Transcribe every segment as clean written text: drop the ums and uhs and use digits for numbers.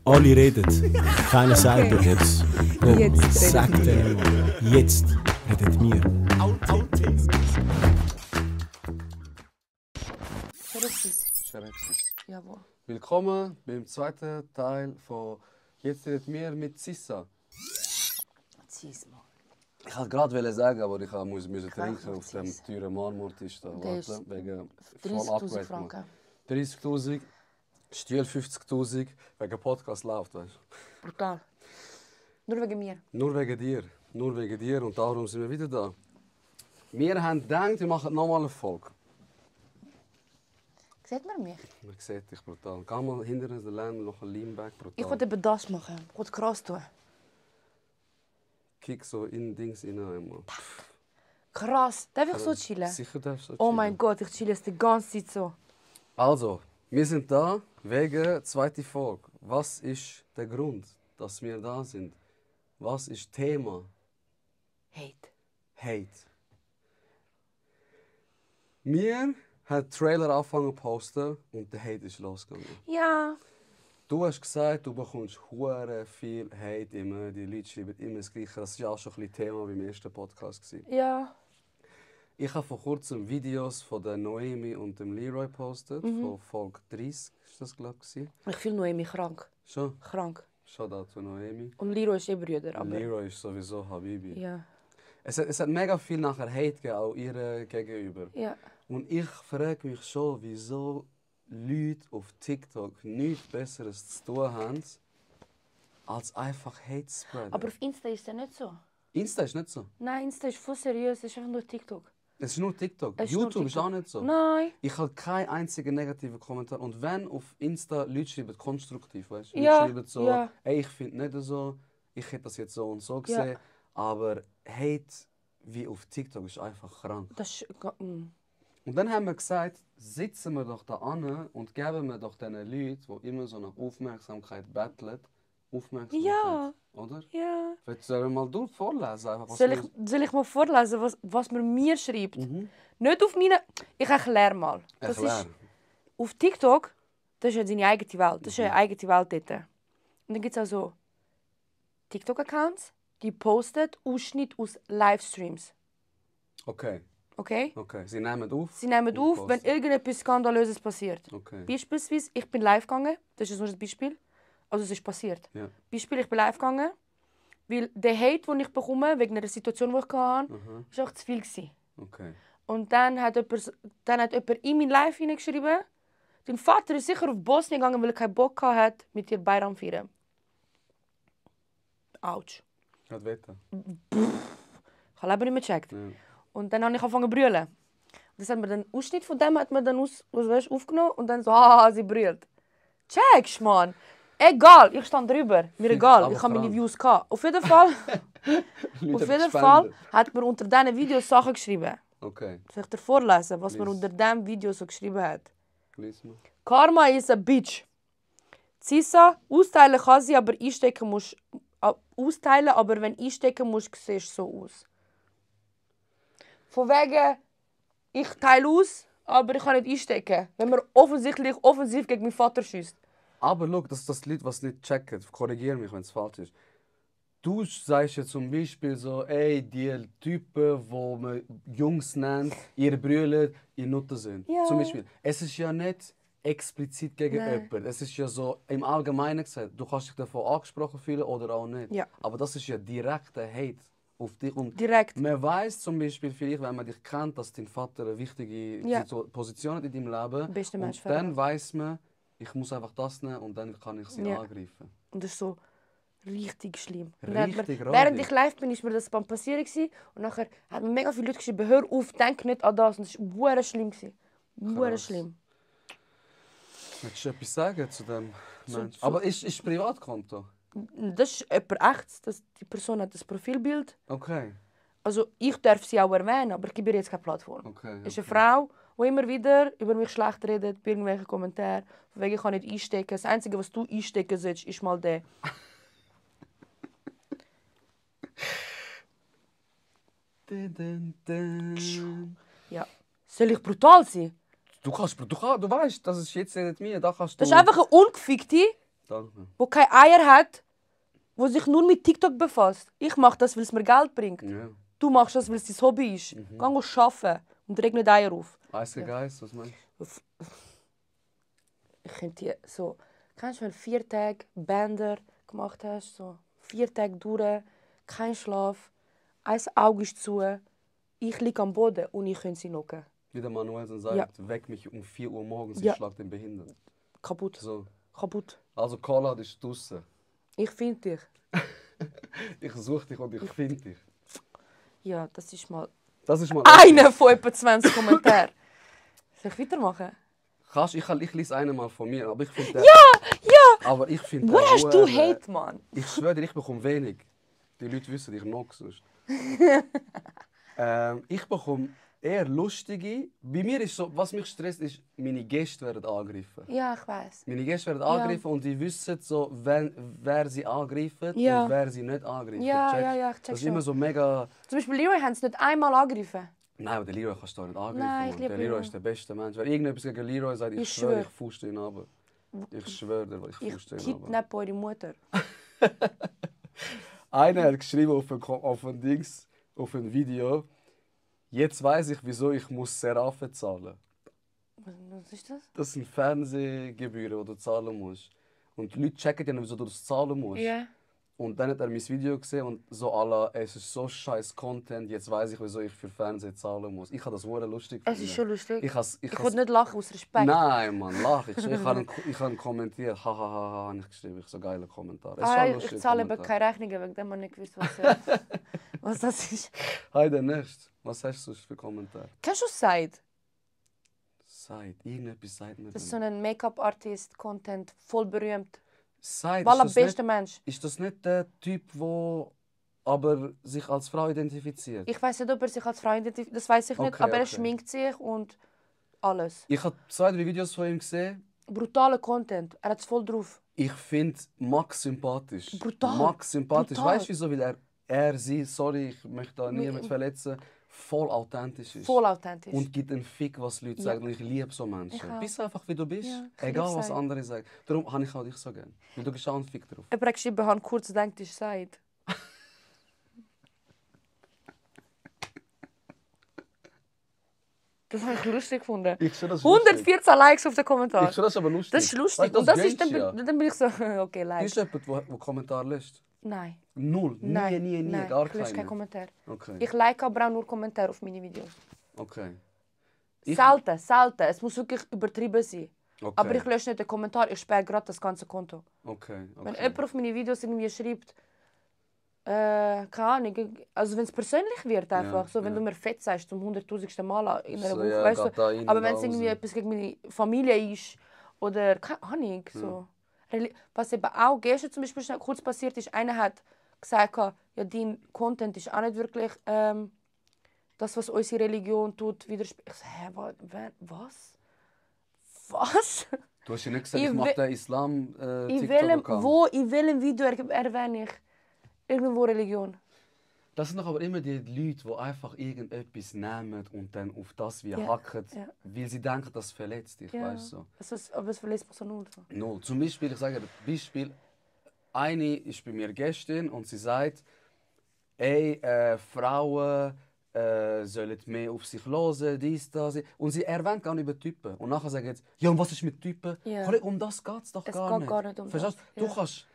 Alle reden, keiner sagt Okay. jetzt. Jetzt Sag redet denen mal, jetzt redet wir. Scherexis. Jawohl. Willkommen beim zweiten Teil von «Jetzt redet mir» mit Sissa. Zieh's mal. Ich wollte gerade sagen, aber ich musste Krach trinken noch auf dem Ziss. teuren Marmortisch da. Der ist Warten, wegen 30'000 Franken. 30'000, Stiel 50'000, wegen Podcast läuft, weißt du. Brutal. Nur wegen mir. Nur wegen dir und darum sind wir wieder da. Wir haben gedacht, wir machen nochmal eine Folge. Sieht man mich? Man sieht dich brutal. Geh mal hinter den Ländern noch ein Leanback brutal. Ich wollte eben das machen. Ich wollte krass tun. Kick so in Dings rein. Krass. Darf ich so chillen? Sicher darfst du so Oh chillen. mein Gott, ich chill jetzt die ganze Zeit so. Also, wir sind da wegen der zweiten Folge. Was ist der Grund, dass wir da sind? Was ist Thema? Hate. Hate. Wir haben Trailer angefangen zu posten und der Hate ist losgegangen. Ja. Du hast gesagt, du bekommst hure viel Hate immer. Die Leute schreiben immer das Gleiche. Das war auch schon ein bisschen Thema beim ersten Podcast. Ja. Ich habe vor kurzem Videos von der Noemi und dem Leroy gepostet. Von Folge 30 ist das, glaube ich. Ich fühle Noemi krank. Schon? Krank. Shoutout zu Noemi. Und Liro ist eh Brüder, aber... Leroy ist sowieso Habibi. Ja. Es hat mega viel nachher Hate gegeben, auch ihr gegenüber. Ja. Und ich frage mich schon, wieso Leute auf TikTok nichts Besseres zu tun haben, als einfach Hate zu spreaden. Aber auf Insta ist es nicht so. Insta ist nicht so. Nein, Insta ist voll seriös. Es ist einfach nur TikTok. Es ist nur TikTok. Es ist nur YouTube ist TikTok. auch nicht so. Nein. Ich habe keinen einzigen negativen Kommentar. Und wenn auf Insta Leute schreiben, konstruktiv, weißt du? Ja, Leute schreiben so, ja. ey, ich finde nicht so, ich hätte das jetzt so und so Ja. gesehen. Aber Hate wie auf TikTok ist einfach krank. Das ist... Und dann haben wir gesagt, sitzen wir doch da an und geben wir doch diesen Leuten, die immer so nach Aufmerksamkeit betteln, Aufmerksamkeit. Ja. Oder? Ja. Sollen wir mal vorlesen? Einfach, was Soll ich mal vorlesen, was man mir schreibt? Nicht auf meine... Ich erkläre mal. Das Erklär. ist auf TikTok, das ist ja seine eigene Welt. Das ist eine eigene Welt dort. Und dann gibt es auch so TikTok-Accounts, die posten Ausschnitte aus Livestreams. Okay, Okay? okay. Sie nehmen auf. Sie nehmen und auf, posten. wenn irgendetwas Skandalöses passiert. Okay. Beispielsweise, ich bin live gegangen. Das ist nur ein Beispiel. Also es ist passiert. Ja. Beispiel, ich bin live gegangen, weil der Hate, den ich bekomme, wegen einer Situation, die ich hatte, war auch zu viel gewesen. Okay. Und dann hat jemand in mein Live hineingeschrieben, dein Vater ist sicher auf Bosnien gegangen, weil er keinen Bock hatte, mit dir Bayram zu feiern. Autsch. Hat Wetter. Ich habe Leben nicht mehr gecheckt. Ja. Und dann habe ich angefangen zu brüllen. Das hat man dann Ausschnitt von dem hat man dann aufgenommen und dann so, haha, sie brüllt. Checkst, Mann. Egal, ich stand drüber. Mir egal, aber ich habe meine krank. Views gehabt. Auf jeden Fall, Leute haben gespendet. hat man unter diesen Videos Sachen geschrieben. Okay, Soll ich dir vorlesen, was man Lies. unter diesem Video so geschrieben hat? lies mal. Karma is a bitch. Sissa, austeilen kann sie, aber einstecken musst. Austeilen, aber wenn einstecken musst, siehst du so aus. Von wegen, ich teile aus, aber ich kann nicht einstecken. Wenn man offensiv gegen meinen Vater schießt. Aber schau, das ist das Lied, was nicht checken. Korrigiere mich, wenn es falsch ist. Du sagst ja zum Beispiel so, ey, die Typen, die man Jungs nennt, ihre Brüder, ihr Nutten sind. Ja. Zum Beispiel. Es ist ja nicht explizit gegen Nein. jemanden. Es ist ja so im Allgemeinen gesagt, du kannst dich davon angesprochen fühlen oder auch nicht. Ja. Aber das ist ja direkter Hate auf dich. Und Direkt. man weiß zum Beispiel vielleicht, wenn man dich kennt, dass dein Vater eine wichtige Ja. Position hat in deinem Leben. Bester Mensch Und für dann dich. weiß man, ich muss einfach das nehmen und dann kann ich sie Ja. angreifen. Und das ist so richtig schlimm. Und Richtig dann hat räudig. man, während ich live bin, ist mir das beim Passieren gewesen. Und nachher hat mir mega viele Leute geschrieben, hör auf, denk nicht an das. Und das war hure schlimm gewesen. Hure Krass. schlimm. Willst du etwas sagen zu dem Menschen? zu- Aber ist Privatkonto? Das ist jemand echt. Die Person hat das Profilbild. Okay. Also ich darf sie auch erwähnen, aber ich gebe ihr jetzt keine Plattform. Okay, Es ist eine okay. Frau, die immer wieder über mich schlecht redet, bei irgendwelchen Kommentaren. Von wegen, ich kann nicht einstecken. Das Einzige, was du einstecken sollst, ist mal der. Dun, dun, dun. Ja. Soll ich brutal sein? Du weißt, das ist jetzt nicht mir. Da kannst du. Das ist einfach eine ungefickte, Danke. der keine Eier hat, der sich nur mit TikTok befasst. Ich mache das, weil es mir Geld bringt. Ja. Du machst das, weil es dein Hobby ist. Geh arbeiten und reg nicht Eier auf. Eisgeist, was meinst du? Ich könnte dir so... Kennst du, wenn du 4 Tage Bänder gemacht hast? So 4 Tage durch, kein Schlaf, ein Auge ist zu. Ich liege am Boden und ich könnte sie knocken. Wie der Manuelsen sagt, Ja. weck mich um 4 Uhr morgens, Ja. ich schlag den behindert. Kaputt. So. Kaputt. Also Konrad ist draussen. Ich finde dich. Ich suche dich und ich finde dich. Ja, das ist mal... Das ist mal Einer von etwa 20 Kommentaren. Soll ich weitermachen? Ich lese einen mal von mir, aber ich finde Ja! Aber ich finde Wo hast du Hate, Mann? Ich schwöre dir, ich bekomme wenig. Die Leute wissen, ich noch sonst. Ich bekomme eher lustige. Bei mir ist so, was mich stresst, ist, meine Gäste werden angegriffen. Ja, ich weiß. Meine Gäste werden angegriffen und die wissen so, wer sie angreifen Ja. und wer sie nicht angreifen. Ja, Checkst? ja, ja, ich check Das ist schon. immer so mega... Zum Beispiel Leroy haben es nicht einmal angegriffen. Nein, aber den Leroy kannst du doch nicht angreifen. Nein, ich Mann. liebe Der Leroy Leroy. ist der beste Mensch. Wenn irgendetwas gegen Leroy sagt, ich Ich schwöre, schwör. ich fußte ihn ab. Ich schwöre dir, ich Ich fußte ihn ab. kidnappe eure Mutter. Einer hat geschrieben auf ein Video, jetzt weiß ich, wieso ich muss Serafe zahlen. Was ist das? Das sind Fernsehgebühren, die du zahlen musst. Und die Leute checken ja nicht, wieso du das zahlen musst. Ja. Und dann hat er mein Video gesehen und so alla, es ist so scheiß Content, jetzt weiß ich, wieso ich für Fernsehen zahlen muss. Ich habe das hure lustig Es ist schon lustig. Ich wollte nicht lachen aus Respekt. Nein, Mann, lach. Ich habe ihn kommentiert. Hahaha, habe ich geschrieben. Ich so geiler Kommentar. Es ist schon ein Ich lustiger zahle eben Kommentar. keine Rechnungen, wegen dem man nicht gewusst, was das ist. Hi, der Nächste. Was hast du sonst für Kommentare? Kennst du Said? Irgendetwas sagt mir. Das ist so ein Make-up-Artist, Content, voll berühmt. Said, Weil am besten Mensch. ist das nicht der Typ, der aber sich als Frau identifiziert? Ich weiß nicht, ob er sich als Frau identifiziert, das weiß ich nicht, Okay, aber er okay. schminkt sich und alles. Ich habe 2, 3 Videos von ihm gesehen. Brutaler Content, er hat es voll drauf. Ich finde Max sympathisch. Brutal. Max sympathisch. Brutal. Weißt du wieso? Weil sie, sorry, ich möchte da niemanden verletzen, voll authentisch ist. Voll authentisch. Und gibt einen Fick, was Leute Ja. sagen. Und ich liebe so Menschen. Ich auch. Bist einfach wie du bist. Ja, ich Egal liebe was Said. andere sagen. Darum habe ich auch dich so gerne. Weil du gehst auch einen Fick drauf. Jemand hat geschrieben, han kurz gedacht, ist Said. Das habe ich lustig gefunden. Ich schon, das ist 114 Likes auf den Kommentar. Ich schon, das ist aber lustig. Das ist lustig. Weißt du, Und das ist, gönnst dann, du ja. dann bin ich so, okay, Du like. bist jemand, der Kommentar löscht? Nein. Null. Nein. Nie, Nein. gar Ich lösche keine. keinen Kommentar. Okay. Ich like aber auch nur Kommentare auf meine Videos. Okay. Ich- Selten, selten. Es muss wirklich übertrieben sein. Okay. Aber ich lösche nicht den Kommentar, ich sperre gerade das ganze Konto. Okay. Wenn jemand auf meine Videos irgendwie schreibt, keine Ahnung, also wenn es persönlich wird einfach, Ja, so wenn ja. du mir fett sagst zum 100.000. Mal in einer So, Woche, ja, weißt geht da du, rein aber und wenn es raus. irgendwie etwas gegen meine Familie ist oder keine Ahnung, so. Was eben auch gestern zum Beispiel schnell kurz passiert ist, einer hat gesagt, ja, dein Content ist auch nicht wirklich das, was unsere Religion tut, widerspricht. Ich so, hä, was? Was? Du hast ja nicht gesagt, Ich ich mache will- den Islam In welchem, TikTok-Account. in welchem Video erwähne ich irgendwo Religion? Das sind doch aber immer die Leute, die einfach irgendetwas nehmen und dann auf das wie Ja, hacken, ja. weil sie denken, das verletzt dich, weißt du? So. Aber es verlässt mich so null. So. No. Zum Beispiel, ich sage dir, Beispiel, eine ist bei mir gestern und sie sagt, ey, Frauen sollen mehr auf sich hören, dies, das. Und sie erwähnt gar nicht über Typen. Und nachher sagen jetzt, ja, und was ist mit Typen? Ja. Kollege, um das geht es doch Es gar geht nicht. gar nicht um Verstehst das, du? Du ja. kannst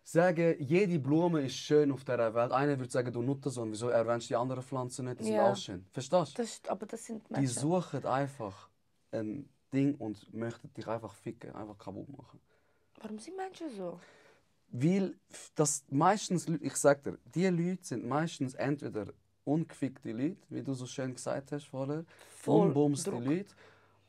sagen, jede Blume ist schön auf dieser Welt. Einer würde sagen, du Nuttersohn, wieso erwähnst du die anderen Pflanzen nicht? Die sind Ja. auch schön. Verstehst du? Aber das sind Die Menschen. suchen einfach ein Ding und möchten dich einfach ficken, einfach kaputt machen. Warum sind Menschen so? Weil das meistens, ich sag dir, die Leute sind meistens entweder ungefickte Leute, wie du so schön gesagt hast vorher, Voll unbumste Druck. Leute,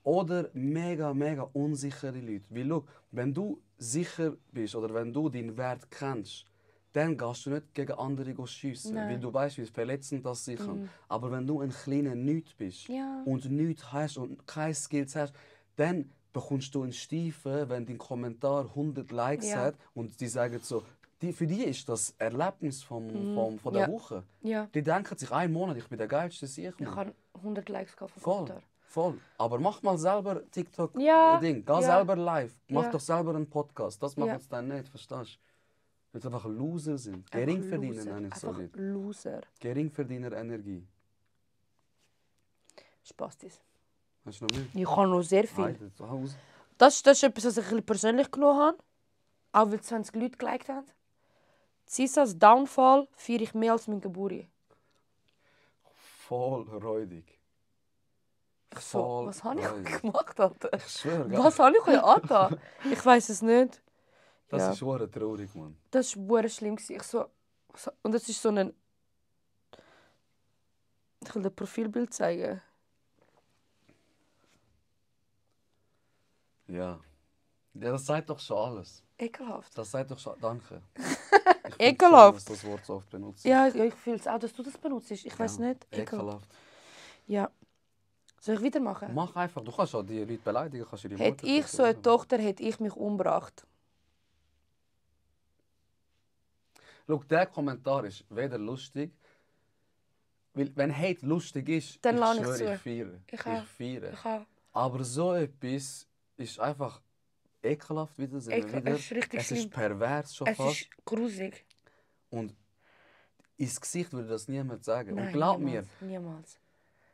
oder mega, mega unsichere Leute. Weil schau, wenn du sicher bist oder wenn du deinen Wert kennst, dann gehst du nicht gegen andere schiessen, Nein. weil du weißt, wie verletzend das sein kann. Aber wenn du ein kleiner Nichts bist Ja. und nichts hast und keine Skills hast, dann bekommst du einen Stiefel, wenn dein Kommentar 100 Likes Ja. hat und die sagen so, für die ist das Erlebnis von der Ja. Woche. Ja. Die denken sich, einen Monat, ich bin der geilste Sieg. Ich habe 100 Likes gehabt vom Voll, Kommentar. Voll. Aber mach mal selber TikTok-Ding. Ja, Geh ja. selber live. Mach Ja. doch selber einen Podcast. Das machen Ja. sie dann nicht, verstehst du? Weil sie einfach Loser sind. Geringverdiener Loser. nenne ich so Einfach Leute. Loser. Geringverdiener Energie. Spastis. Hast du noch mehr? Ich habe noch sehr viel. Heide, zu Hause. Das ist etwas, was ich ein bisschen persönlich genommen habe. Auch weil 20 Leute geliked haben. Sisas Downfall feiere ich mehr als mein Geburi. Voll räudig. So, was habe räudig. ich gemacht, Alter? Ich schwöre, gell? Was habe ich euch angetan? Ich weiß es nicht. Das Ja. ist schon traurig, Mann. Das war wirklich schlimm. Ich so, und es ist so ein... Ich will das Profilbild zeigen. Ja. Ja, das sagt doch schon alles. Ekelhaft. Das sagt doch schon... Danke. Ich Ekelhaft. Dass du das Wort so oft benutzt. Ja, ich fühle es auch, dass du das benutzt. Ich weiß nicht. Ekelhaft. Ja. Soll ich weitermachen? Mach einfach. Du kannst auch die Leute beleidigen. Kannst ihre Hätte Mutter ich so eine Tochter, hätte ich mich umgebracht. Schau, der Kommentar ist weder lustig, weil wenn Hate lustig ist, Dann ich lass ich schwöre, zu. ich feiere. Ich Ich auch. feiere. Ich habe... Aber so etwas ist einfach ekelhaft wieder. Es ist richtig Es schlimm. ist pervers schon Es fast. ist grusig. Und ins Gesicht würde das niemand sagen. Nein, Und glaub niemals. Niemals.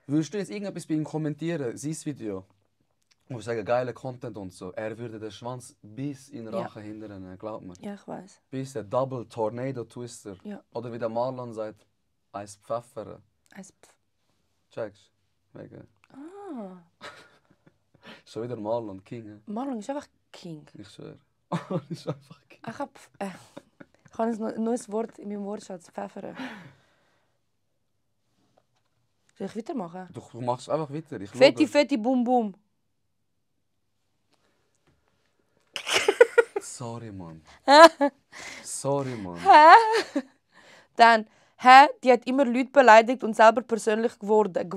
mir, würdest du jetzt irgendetwas bei ihm kommentieren, sein Video, und sagen, geiler Content und so, er würde den Schwanz bis in den Ja. Rachen hindern, glaub mir. Ja, ich weiß. Bis der Double Tornado Twister. Ja. Oder wie der Marlon sagt, Eis Pfeffern. Checkst? Wegen. Ah. Schon wieder Marlon King. He? Marlon ist einfach King. Ich schwöre. Marlon ist einfach King. Ich habe ein neues Wort in meinem Wortschatz. Pfeffern. Soll ich weitermachen? Du machst einfach weiter. Ich Fetti, schaue. fetti, bum, bum. Sorry, Mann. Sorry, Mann. Dann, die hat immer Leute beleidigt und selber persönlich geworden.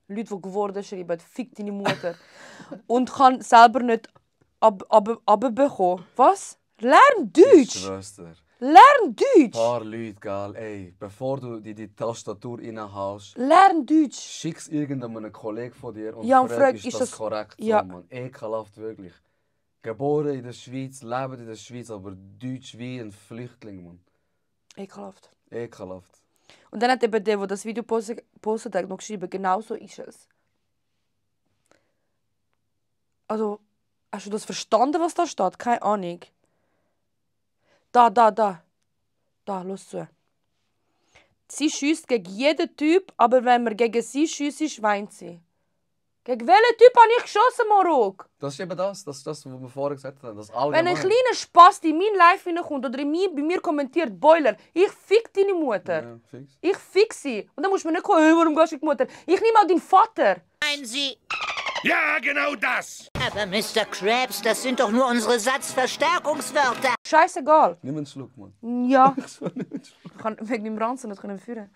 Leute, die geworden schreiben. Fick deine Mutter. Und kann selber nicht abbekommen. Was? Lern Ich Deutsch! schwör's dir. Lern Deutsch! Paar Leute, gell, ey, bevor du die Tastatur reinhaust, Lern Deutsch! schick's irgendeinem Kollegen von dir und Ja, und frag, frag, ist das korrekt? Ja. So, Mann. Ekelhaft, wirklich. Geboren in der Schweiz, leben in der Schweiz, aber Deutsch wie ein Flüchtling, Mann. Ekelhaft. Ekelhaft. Und dann hat eben der das Video postet hat, noch geschrieben, genau so ist es. Also, hast du das verstanden, was da steht? Keine Ahnung. Da, los zu. Sie schießt gegen jeden Typ, aber wenn man gegen sie schießt, weint sie. Gegen welchen Typ habe ich geschossen, Morok? Das ist eben das, was wir vorher gesagt haben. Das allgemein. Wenn ein kleiner Spaß in mein Live hineinkommt oder bei mir kommentiert, Boiler, ich fick deine Mutter. Ja, fix. Ich fick sie. Und dann musst du mir nicht kommen, warum gehst du die Mutter? Ich nehme auch deinen Vater. Meinen Sie? Ja, genau das! Aber Mr. Krabs, das sind doch nur unsere Satzverstärkungswörter. Scheißegal. Nimm einen Schluck, Mann. Ja. Ich kann wegen meinem Ranzen nicht führen.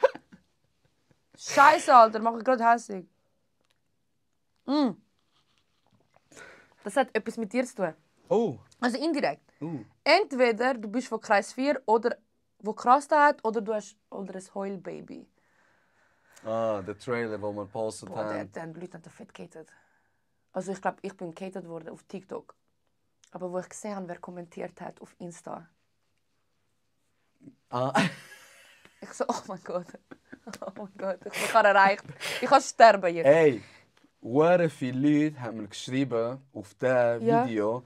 Scheiße, Alter, mach ich gerade hässlich. Das hat etwas mit dir zu tun. Oh. Also indirekt. Entweder du bist von Kreis 4 oder wo krass hat oder du hast oder ein Heulbaby. Ah, der Trailer, den wir gepostet Boah, haben. die Leute haben da fett gehatet. Also ich glaube, ich bin gehatet worden auf TikTok. Aber wo ich gesehen habe, wer kommentiert hat auf Insta. Ah. Ich so, oh mein Gott. Oh mein Gott, ich habe erreicht. Ich kann sterben jetzt. Ey, sehr viele Leute haben mir geschrieben auf diesem Ja. Video.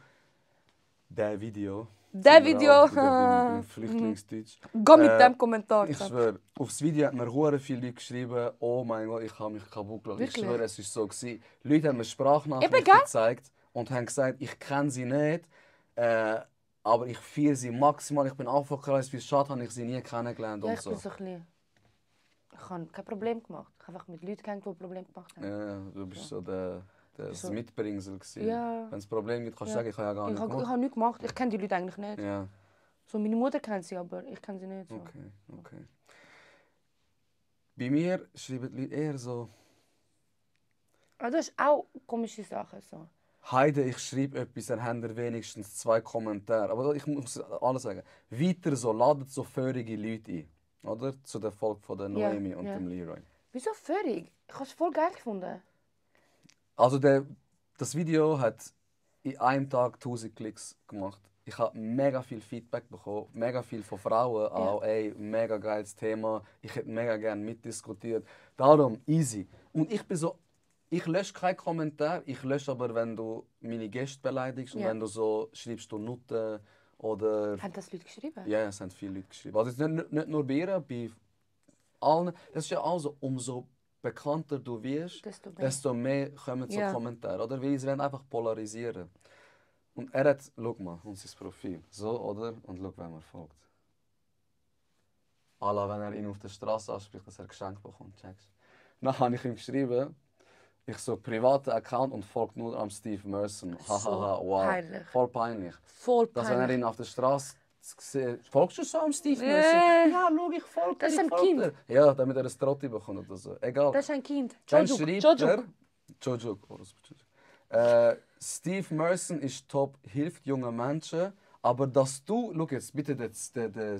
Der Video. Der Sind wir Video. auch wieder im Flüchtlingsdeutsch. Geh mit dem Kommentar. Ich schwöre, aufs Video hat mir sehr viele Leute geschrieben, oh mein Gott, ich habe mich kaputt gelacht. Ich Wirklich? schwöre, es war so. Leute haben mir Sprachnachrichten Eben, gell? gezeigt und haben gesagt, ich kenne sie nicht, aber ich feiere sie maximal. Ich bin aufgekreist, wie schade habe ich sie nie kennengelernt Ja, und ich so. bin so klein. Ich habe kein Problem gemacht. Ich habe einfach mit Leuten kennengelernt, die Probleme gemacht haben. Ja, du bist so das So. Mitbringsel gewesen. Ja. Wenn es Probleme gibt, kannst du Ja. sagen, ich habe ja gar Ich nicht habe gemacht. nichts gemacht. Ich kenne die Leute eigentlich nicht. Ja, So, meine Mutter kennt sie, aber ich kenne sie nicht. So. okay. Bei mir schreiben die Leute eher so, Aber das ist auch komische Sachen. So. Heide, ich schreibe etwas, dann habt ihr wenigstens 2 Kommentare. Aber ich muss alles sagen. Weiter so, ladet so feurige Leute ein. Oder? Zu der Folge von der Ja, Noemi und ja. dem Leroy. Wieso völlig? Ich habe es voll geil gefunden. Also das Video hat in einem Tag 1000 Klicks gemacht. Ich habe mega viel Feedback bekommen, mega viel von Frauen auch. Ey, mega geiles Thema, ich hätte mega gerne mitdiskutiert. Darum, easy. Und ich bin so, ich lösche keinen Kommentar, ich lösche aber, wenn du meine Gäste beleidigst und Ja. wenn du so schreibst, du Nutten oder... Haben das Leute geschrieben? Ja, es haben viele Leute geschrieben. Also es ist nicht nur bei ihr, bei allen. Das ist ja auch so, umso bekannter du wirst, desto mehr kommen so Ja. Kommentare. Oder? Weil sie wollen einfach polarisieren. Und er hat, schau mal, unser Profil. So, oder? Und schau, wer mir folgt. Alla, wenn er ihn auf der Straße anspricht, dass er ein Geschenk bekommt, checkst. Dann habe ich ihm geschrieben, ich so, privater Account und folgt nur am Steve Merson. Hahaha, wow. peinlich. Voll peinlich. Voll Dass wenn er peinlich. ihn auf der Straße sieht, folgst du so am Steve Merson? Ja, schau, ich folge Das ist dir, ein ich folge Kind. dir. Ja, damit er ein Trotti bekommt oder so. Egal. Das ist ein Kind. Dann Jojuk. schreibt Jojuk. Jojuk. Oh, das ist Jojuk. Steve Merson ist top, hilft jungen Menschen. Aber dass du, schau jetzt bitte der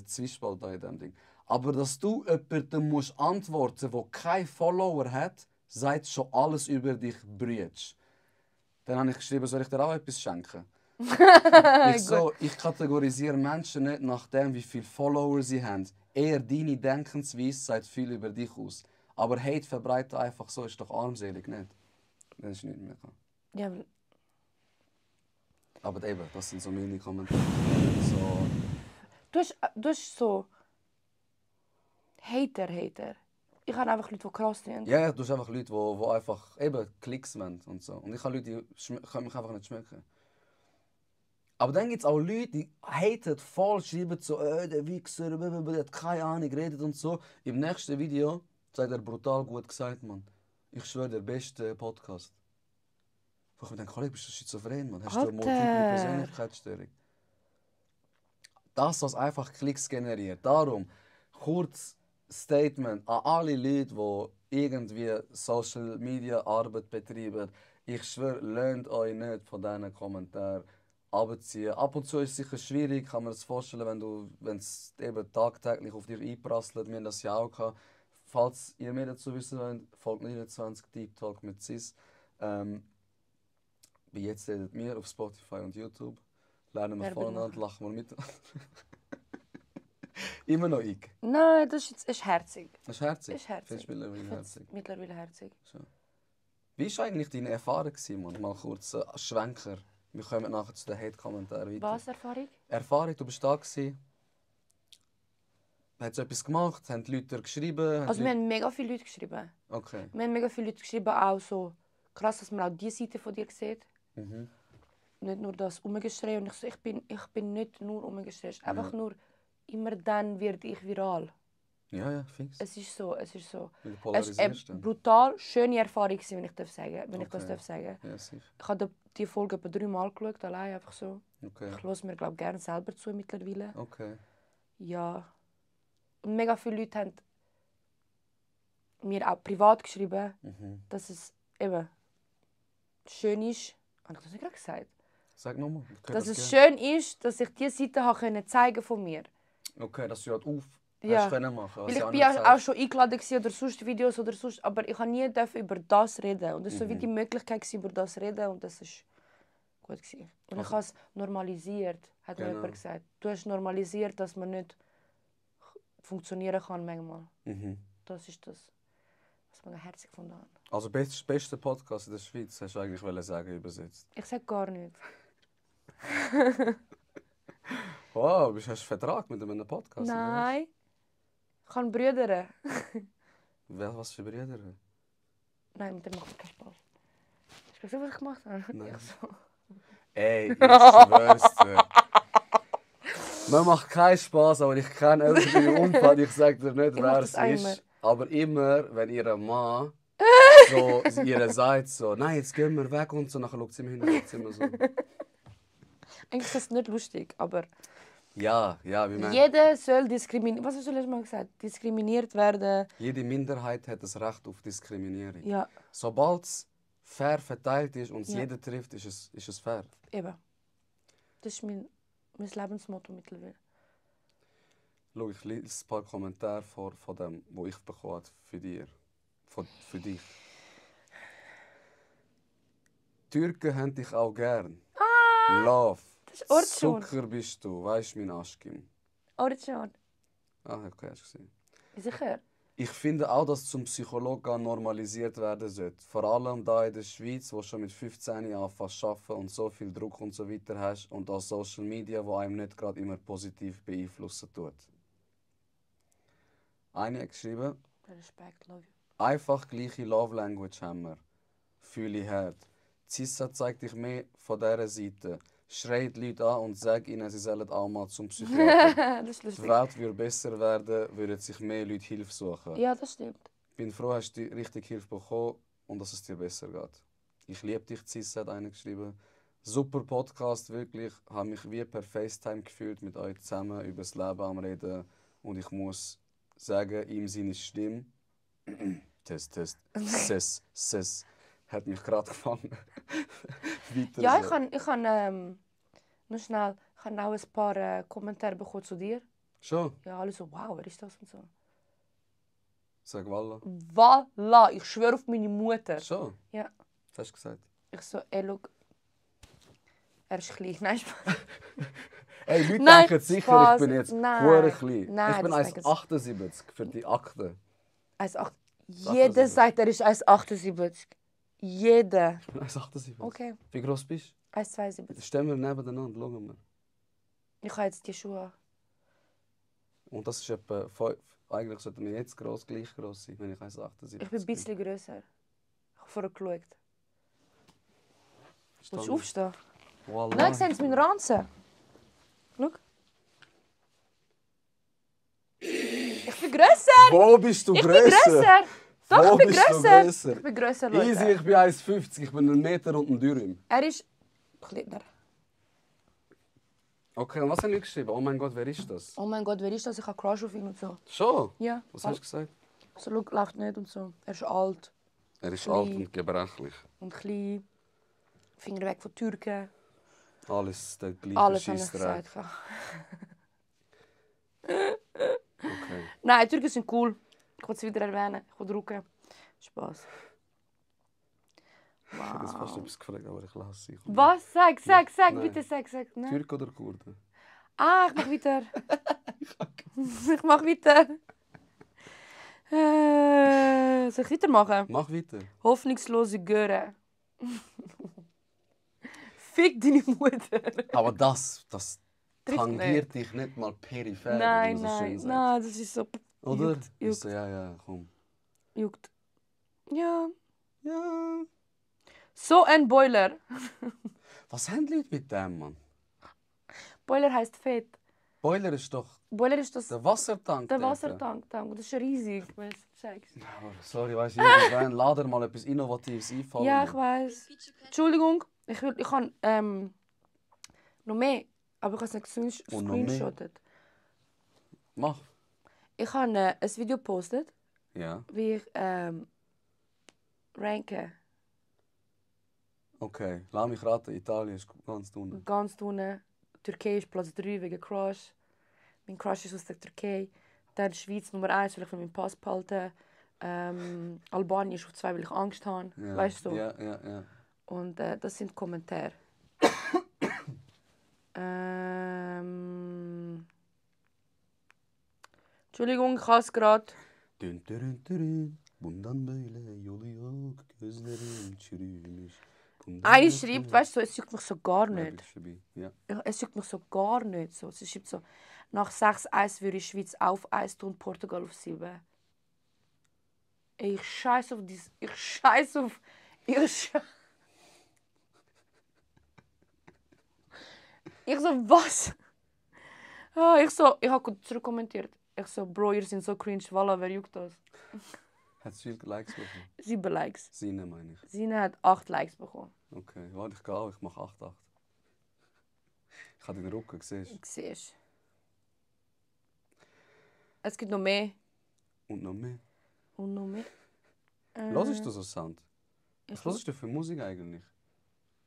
Zwiespalt da in diesem Ding. Aber dass du jemandem musst antworten, der keinen Follower hat, sagt schon alles über dich brütsch. Dann habe ich geschrieben, soll ich dir auch etwas schenken? Ich kategorisiere Menschen nicht nach dem, wie viele Follower sie haben. Eher deine Denkensweise sagt viel über dich aus. Aber Hate verbreiten einfach so ist doch armselig, nicht? Das ist nicht mehr. Ja, Aber eben, das sind so meine Kommentare. So, du hast so Hater. Ich habe einfach Leute, die krass sind. ja, du hast einfach Leute, die einfach eben Klicks wollen und so. Und ich habe Leute, die können mich einfach nicht schmecken. Aber dann gibt es auch Leute, die haten voll, schreiben so, der Wichser, der hat keine Ahnung, redet und so. Im nächsten Video sagt er brutal gut gesagt, Mann. Ich schwöre, der beste Podcast. Ich mir denke, bist du schizophren, Mann? Hast du eine multiple Persönlichkeitsstörung? Das, was einfach Klicks generiert. Darum, kurz Statement an alle Leute, die irgendwie Social Media Arbeit betreiben. Ich schwöre, lernt euch nicht von diesen Kommentaren abziehen. Ab und zu ist es sicher schwierig, kann man sich vorstellen, wenn es eben tagtäglich auf dich einprasselt. Wir haben das ja auch gehabt. Falls ihr mehr dazu wissen wollt, folgt 29 Deep Talk mit Sis. Wie jetzt redet wir auf Spotify und YouTube. Lernen wir voneinander, lachen wir mit. Immer noch ich. Nein, das ist herzig. Das ist herzig. Ist herzig. Findest du mittlerweile herzig? Mittlerweile herzig. So. Wie war eigentlich deine Erfahrung, Mann? Mal kurz Schwenker. Wir kommen nachher zu den Hate-Kommentaren weiter. Was, Erfahrung? Erfahrung, du bist da gewesen. Hat etwas gemacht? Haben die Leute geschrieben? Also wir haben mega viele Leute geschrieben. Okay. Wir haben mega viele Leute geschrieben, auch so krass, dass man auch diese Seite von dir sieht. Mhm. Nicht nur das Umgeschrei. Und ich bin nicht nur Umgeschrei. Einfach nur, immer dann werde ich viral. Ja, fix. Es ist so. Weil du Es war polarisierst eine dann. brutal schöne Erfahrung, wenn ich das sagen darf. Ja, sicher. Ich habe die Folge etwa 3 Mal geschaut, allein einfach so. Okay. Ich höre mir glaube gerne selber zu mittlerweile. Okay. Ja. Und mega viele Leute haben mir auch privat geschrieben, dass es eben schön ist. Habe ich das nicht gerade gesagt? Sag nochmal. Dass es schön ist, dass ich diese Seite habe zeigen von mir. Okay, dass du halt Ja. hast können machen. Weil ich bin auch schon eingeladen oder sonst Videos oder sonst, aber ich habe nie über das reden. Und es war so wie die Möglichkeit über das reden und das ist gut gewesen. Und ich habe es normalisiert, hat mir jemand gesagt. Du hast normalisiert, dass man nicht funktionieren kann manchmal. Das ist das, was man herzlich gefunden hat. Also beste Podcast in der Schweiz, hast du eigentlich sagen, übersetzt. Ich sage gar nicht. Wow, hast du einen Vertrag mit einem Podcast? Nein. Ich habe Brüder. Was für Brüder? Nein, mit dem macht keinen Spaß. Hast du gesehen, was ich gemacht habe? Nein. Ich so. Ey, ich schwör's dir. Mir macht keinen Spaß, aber ich kenne irgendeinen Unfall. Ich sage dir nicht, wer es ist. Aber immer, wenn ihr Mann so ihr sagt so, nein, jetzt gehen wir weg und so, nachher schaut sie mir hin und immer so. Eigentlich ist das nicht lustig, aber Ja, wie man. jeder soll diskriminiert. Was hast du letztes Mal gesagt? Diskriminiert werden. Jede Minderheit hat das Recht auf Diskriminierung. Ja, Sobald es fair verteilt ist und es Ja. jeder trifft, ist es fair. eben. Das ist mein Lebensmotto mittlerweile. Schau, ich lese ein paar Kommentare vor von dem, wo ich bekommen habe für dich. Türken haben dich auch gern. Love. Das ist Ortschon. Zucker bist du, weißt mein Aschkim. Ortschon. Ah, okay, hast du gesehen. Sicher. Ich finde auch, dass zum Psychologen normalisiert werden sollte. Vor allem da in der Schweiz, wo schon mit 15 anfängst zu arbeiten und so viel Druck und so weiter hast und auch Social Media, wo einem nicht gerade immer positiv beeinflussen tut. Eine hat geschrieben, Respekt, love you. einfach gleiche Love Language haben wir. Fühle ich hart. Cissa zeigt dich mehr von dieser Seite. Schreit Leute an und sagt ihnen, sie sollen auch mal zum Psychiater. Das ist Die lustig. Welt würde besser werden, würden sich mehr Leute Hilfe suchen. Ja, das stimmt. Bin froh, hast du die richtige Hilfe bekommen und dass es dir besser geht. Ich liebe dich, Cissa, hat einer geschrieben. Super Podcast, wirklich. Habe mich wie per FaceTime gefühlt, mit euch zusammen über das Leben am Reden. Und ich muss sagen, ihm seine Stimme, Test, Ses, hat mich gerade gefangen. Weiter Ja, so. ich kann nur schnell, ich habe auch ein paar Kommentare bekommen zu dir. Schon? Ja, alle so, wow, wer ist das und so. Sag Walla. Voilà, ich schwöre auf meine Mutter. Schon? Ja. Was hast du gesagt? Ich so, ey, schau, er ist klein. Nein, Spaß. Ey, Leute Nein, denken sicher, Spaß. ich bin jetzt Nein. hure klein. Nein, Ich bin das denken sie. 1,78 für die Akte. 1,8. Jeder 78. sagt, er ist 1,78. Jeder. Ich bin 1,78. Okay. Wie groß bist 1,72. du? Stehen wir nebeneinander, schauen wir. Ich habe jetzt die Schuhe an. Und das ist etwa 5. Eigentlich sollten wir jetzt gleich groß sein, wenn ich 1,78 Ich bin ein bisschen grösser. Ich habe vorher geschaut. Willst du Verstanden? aufstehen? Wallah. Nein, sehen Sie meinen Ranzen? Schau. Ich bin grösser! Wo bist du Ich bin grösser? grösser! Doch, Wo ich bin bist du grösser! grösser? Ich bin grösser, Leute. Easy, ich bin 1,50. Ich bin 1 Meter und ein Dürüm. Er ist kleiner. Okay, und was haben die geschrieben? Oh mein Gott, wer ist das? Oh mein Gott, wer ist das? Ich habe Crush auf ihn und so. Schon? Ja. Was hast du gesagt? So, schau, läuft nicht und so. Er ist alt Er ist Klein. alt und gebrechlich. und klein. Finger weg von Türken. Alles der gleiche Alles habe ich Scheissdreck. gesagt. Okay. Nein, Türken sind cool. Ich will es wieder erwähnen. Ich will drucken. Spaß. Ich hätte jetzt fast Wow. etwas gefragt, aber ich lasse sie. Was? Sag, Nein. bitte sag. Nein. Türk oder Kurden? Ah, ich mach weiter. Ich mach weiter. Soll ich weitermachen? Mach weiter. Hoffnungslose Göre. Fick deine Mutter. Aber das Trifft tangiert dich nicht mal peripher, Nein, wie man so schön nein, sagt. nein, das ist so. Oder? Juckt, Ich juckt, so, ja, komm. juckt. Ja. Ja. So ein Boiler. Was haben die Leute mit dem, Mann? Boiler heisst fett. Boiler ist doch Boiler ist das der Wassertank. der dort. Wassertank. Das ist riesig. Weißt du, sag's. Aber sorry, weißt du, irgendwann lass dir mal etwas Innovatives einfallen. Ja, Mann. ich weiß. Entschuldigung, ich habe noch mehr, aber ich habe es nicht Und noch mehr? gescreenshottet. Mach. Ich habe ein Video gepostet, Ja, wie ich ranke. okay. Lass mich raten, Italien ist ganz unten. Ganz unten. Türkei ist Platz 3 wegen Crush. Mein Crush ist aus der Türkei. Dann Schweiz Nummer 1, weil ich meinen Pass behalten. Albanien ist auf 2, weil ich Angst habe. Ja. Weißt du? So. Ja. Und das sind Kommentare. Entschuldigung, ich habe es gerade. Bundan böyle yolu yok, gözlerim çürümüş. Eine schreibt, weißt du, es juckt mich so gar Ja, nicht. bist dabei. Ja. Es juckt mich so gar nicht. So. Sie schreibt so, nach 6-1 würde ich Schweiz auf 1 tun, Portugal auf 7. Ey, ich scheiß auf dies. Ich scheiß auf. Ich so, was? Ah, ich habe zurückkommentiert. Ich so, Bro, ihr seid so cringe, Walla, wer juckt das? Hat sie viele Likes bekommen? 7 Likes. Sine meine ich. Sina hat 8 Likes bekommen. Okay, warte, ich gehe auch, ich mache 8-8. Ich habe den Rücken gesehen. Siehst. Es gibt noch mehr. Und noch mehr. Und noch mehr. Hörst du so Sound? Ich Was hörst du für Musik eigentlich?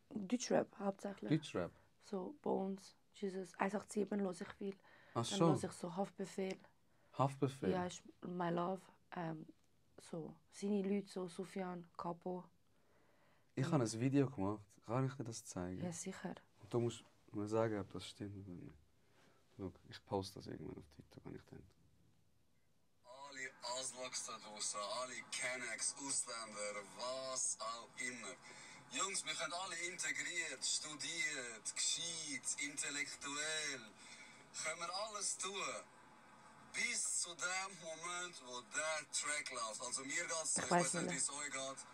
Deutschrap hauptsächlich. Deutschrap? So Bones, Jesus. 187 höre ich viel. Ach Dann schon, höre ich so Haftbefehl. Haftbefehl. Ja, ist My Love. So, seine Leute, so Sufjan, Capo. Ich habe ein Video gemacht. Kann ich dir das zeigen? Ja, sicher. Und du musst mir sagen, ob das stimmt oder nicht. Schau, ich poste das irgendwann auf TikTok, wenn ich denke. Alle Aslaks da draußen, alle Kennex, Ausländer, was auch immer. Jungs, wir können alle integriert, studiert, gescheit, intellektuell. Können wir alles tun. Bis zu dem Moment, wo der Track läuft. Also mir geht's so, ich weiß weiß nicht, nicht. wie es euch geht.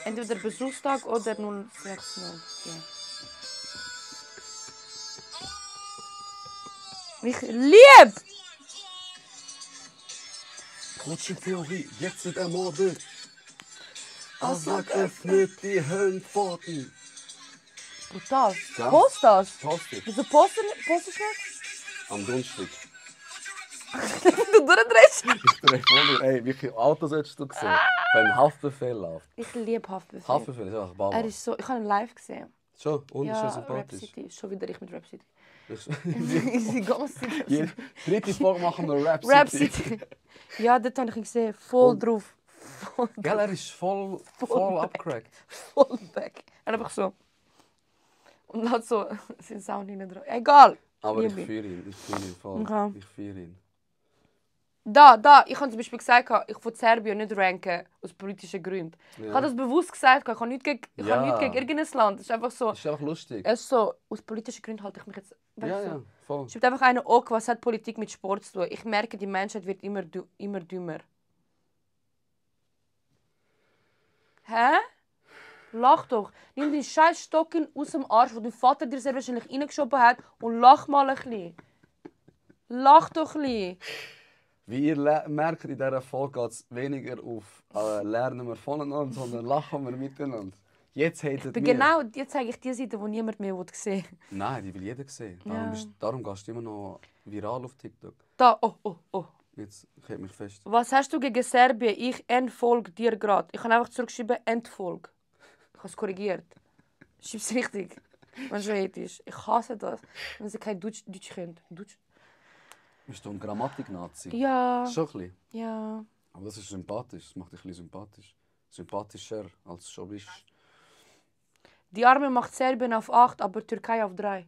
Entweder Besuchstag oder 060. Ich lieb! Kurze Theorie, jetzt sind ermordet. Aslak öffnet die Höllenpforten. Brutal. Ja. Post das! Postet. Wieso postest du nicht? Am Grundstück. Du durchdrehst. Ich drehe voll. Ey, wie viele Autos hättest du gesehen? Wenn ein Haftbefehl läuft. Ich liebe Haftbefehl. Haftbefehl ist einfach Baba. Er ist so, ich habe ihn live gesehen. Schon, und ist Ja, er Rap sympathisch. City. Schon wieder ich mit Rap City. Ich- Die ganze Zeit. Jede dritte Folge machen wir Rap City. Rap City. Ja, dort habe ich ihn gesehen. Voll Und- drauf. Voll, Gell, er ist voll back. abgecrackt. voll back. Und einfach so. Und hat so sein Sound hinten dran. Egal. Aber ich Liebe. fühle ihn. Ich fühle ihn voll. Okay. Ich fühle ihn. Da, ich habe zum Beispiel gesagt, ich will Serbien nicht ranken, aus politischen Gründen. Ich Ja. habe das bewusst gesagt, ich habe nichts Ja. gegen irgendein Land. Es ist einfach so, Ist einfach lustig. es ist so, aus politischen Gründen halte ich mich jetzt... weißt Ja, du, ja, voll. schreibt einfach einer, okay, was hat Politik mit Sport zu tun? Ich merke, die Menschheit wird immer dümmer. Hä? Lach doch. Nimm den scheiß Stocken aus dem Arsch, wo dein Vater dir sehr wahrscheinlich reingeschoben hat und lach mal ein bisschen. Lach doch ein bisschen. Wie ihr merkt, in dieser Folge geht es weniger auf lernen wir voneinander, sondern lachen wir miteinander. Jetzt hatet mir. Genau, jetzt zeige ich die Seite, die niemand mehr sehen will. Nein, die will jeder sehen. Darum, Ja. darum gehst du immer noch viral auf TikTok. Da, oh. Jetzt hält mich fest. Was hast du gegen Serbien? Ich entfolge dir gerade. Ich habe einfach zurückgeschrieben, entfolge. Ich habe es korrigiert. Schreib es richtig. Wenn es so ist. Ich hasse das, wenn sie kein Deutsch können. Deutsch? Bist du ein Grammatik-Nazi? Ja. Schon ein bisschen. Ja. Aber das ist sympathisch. Das macht dich ein bisschen sympathisch. Sympathischer als du schon bist. Die Arme macht Serbien auf 8, aber Türkei auf 3.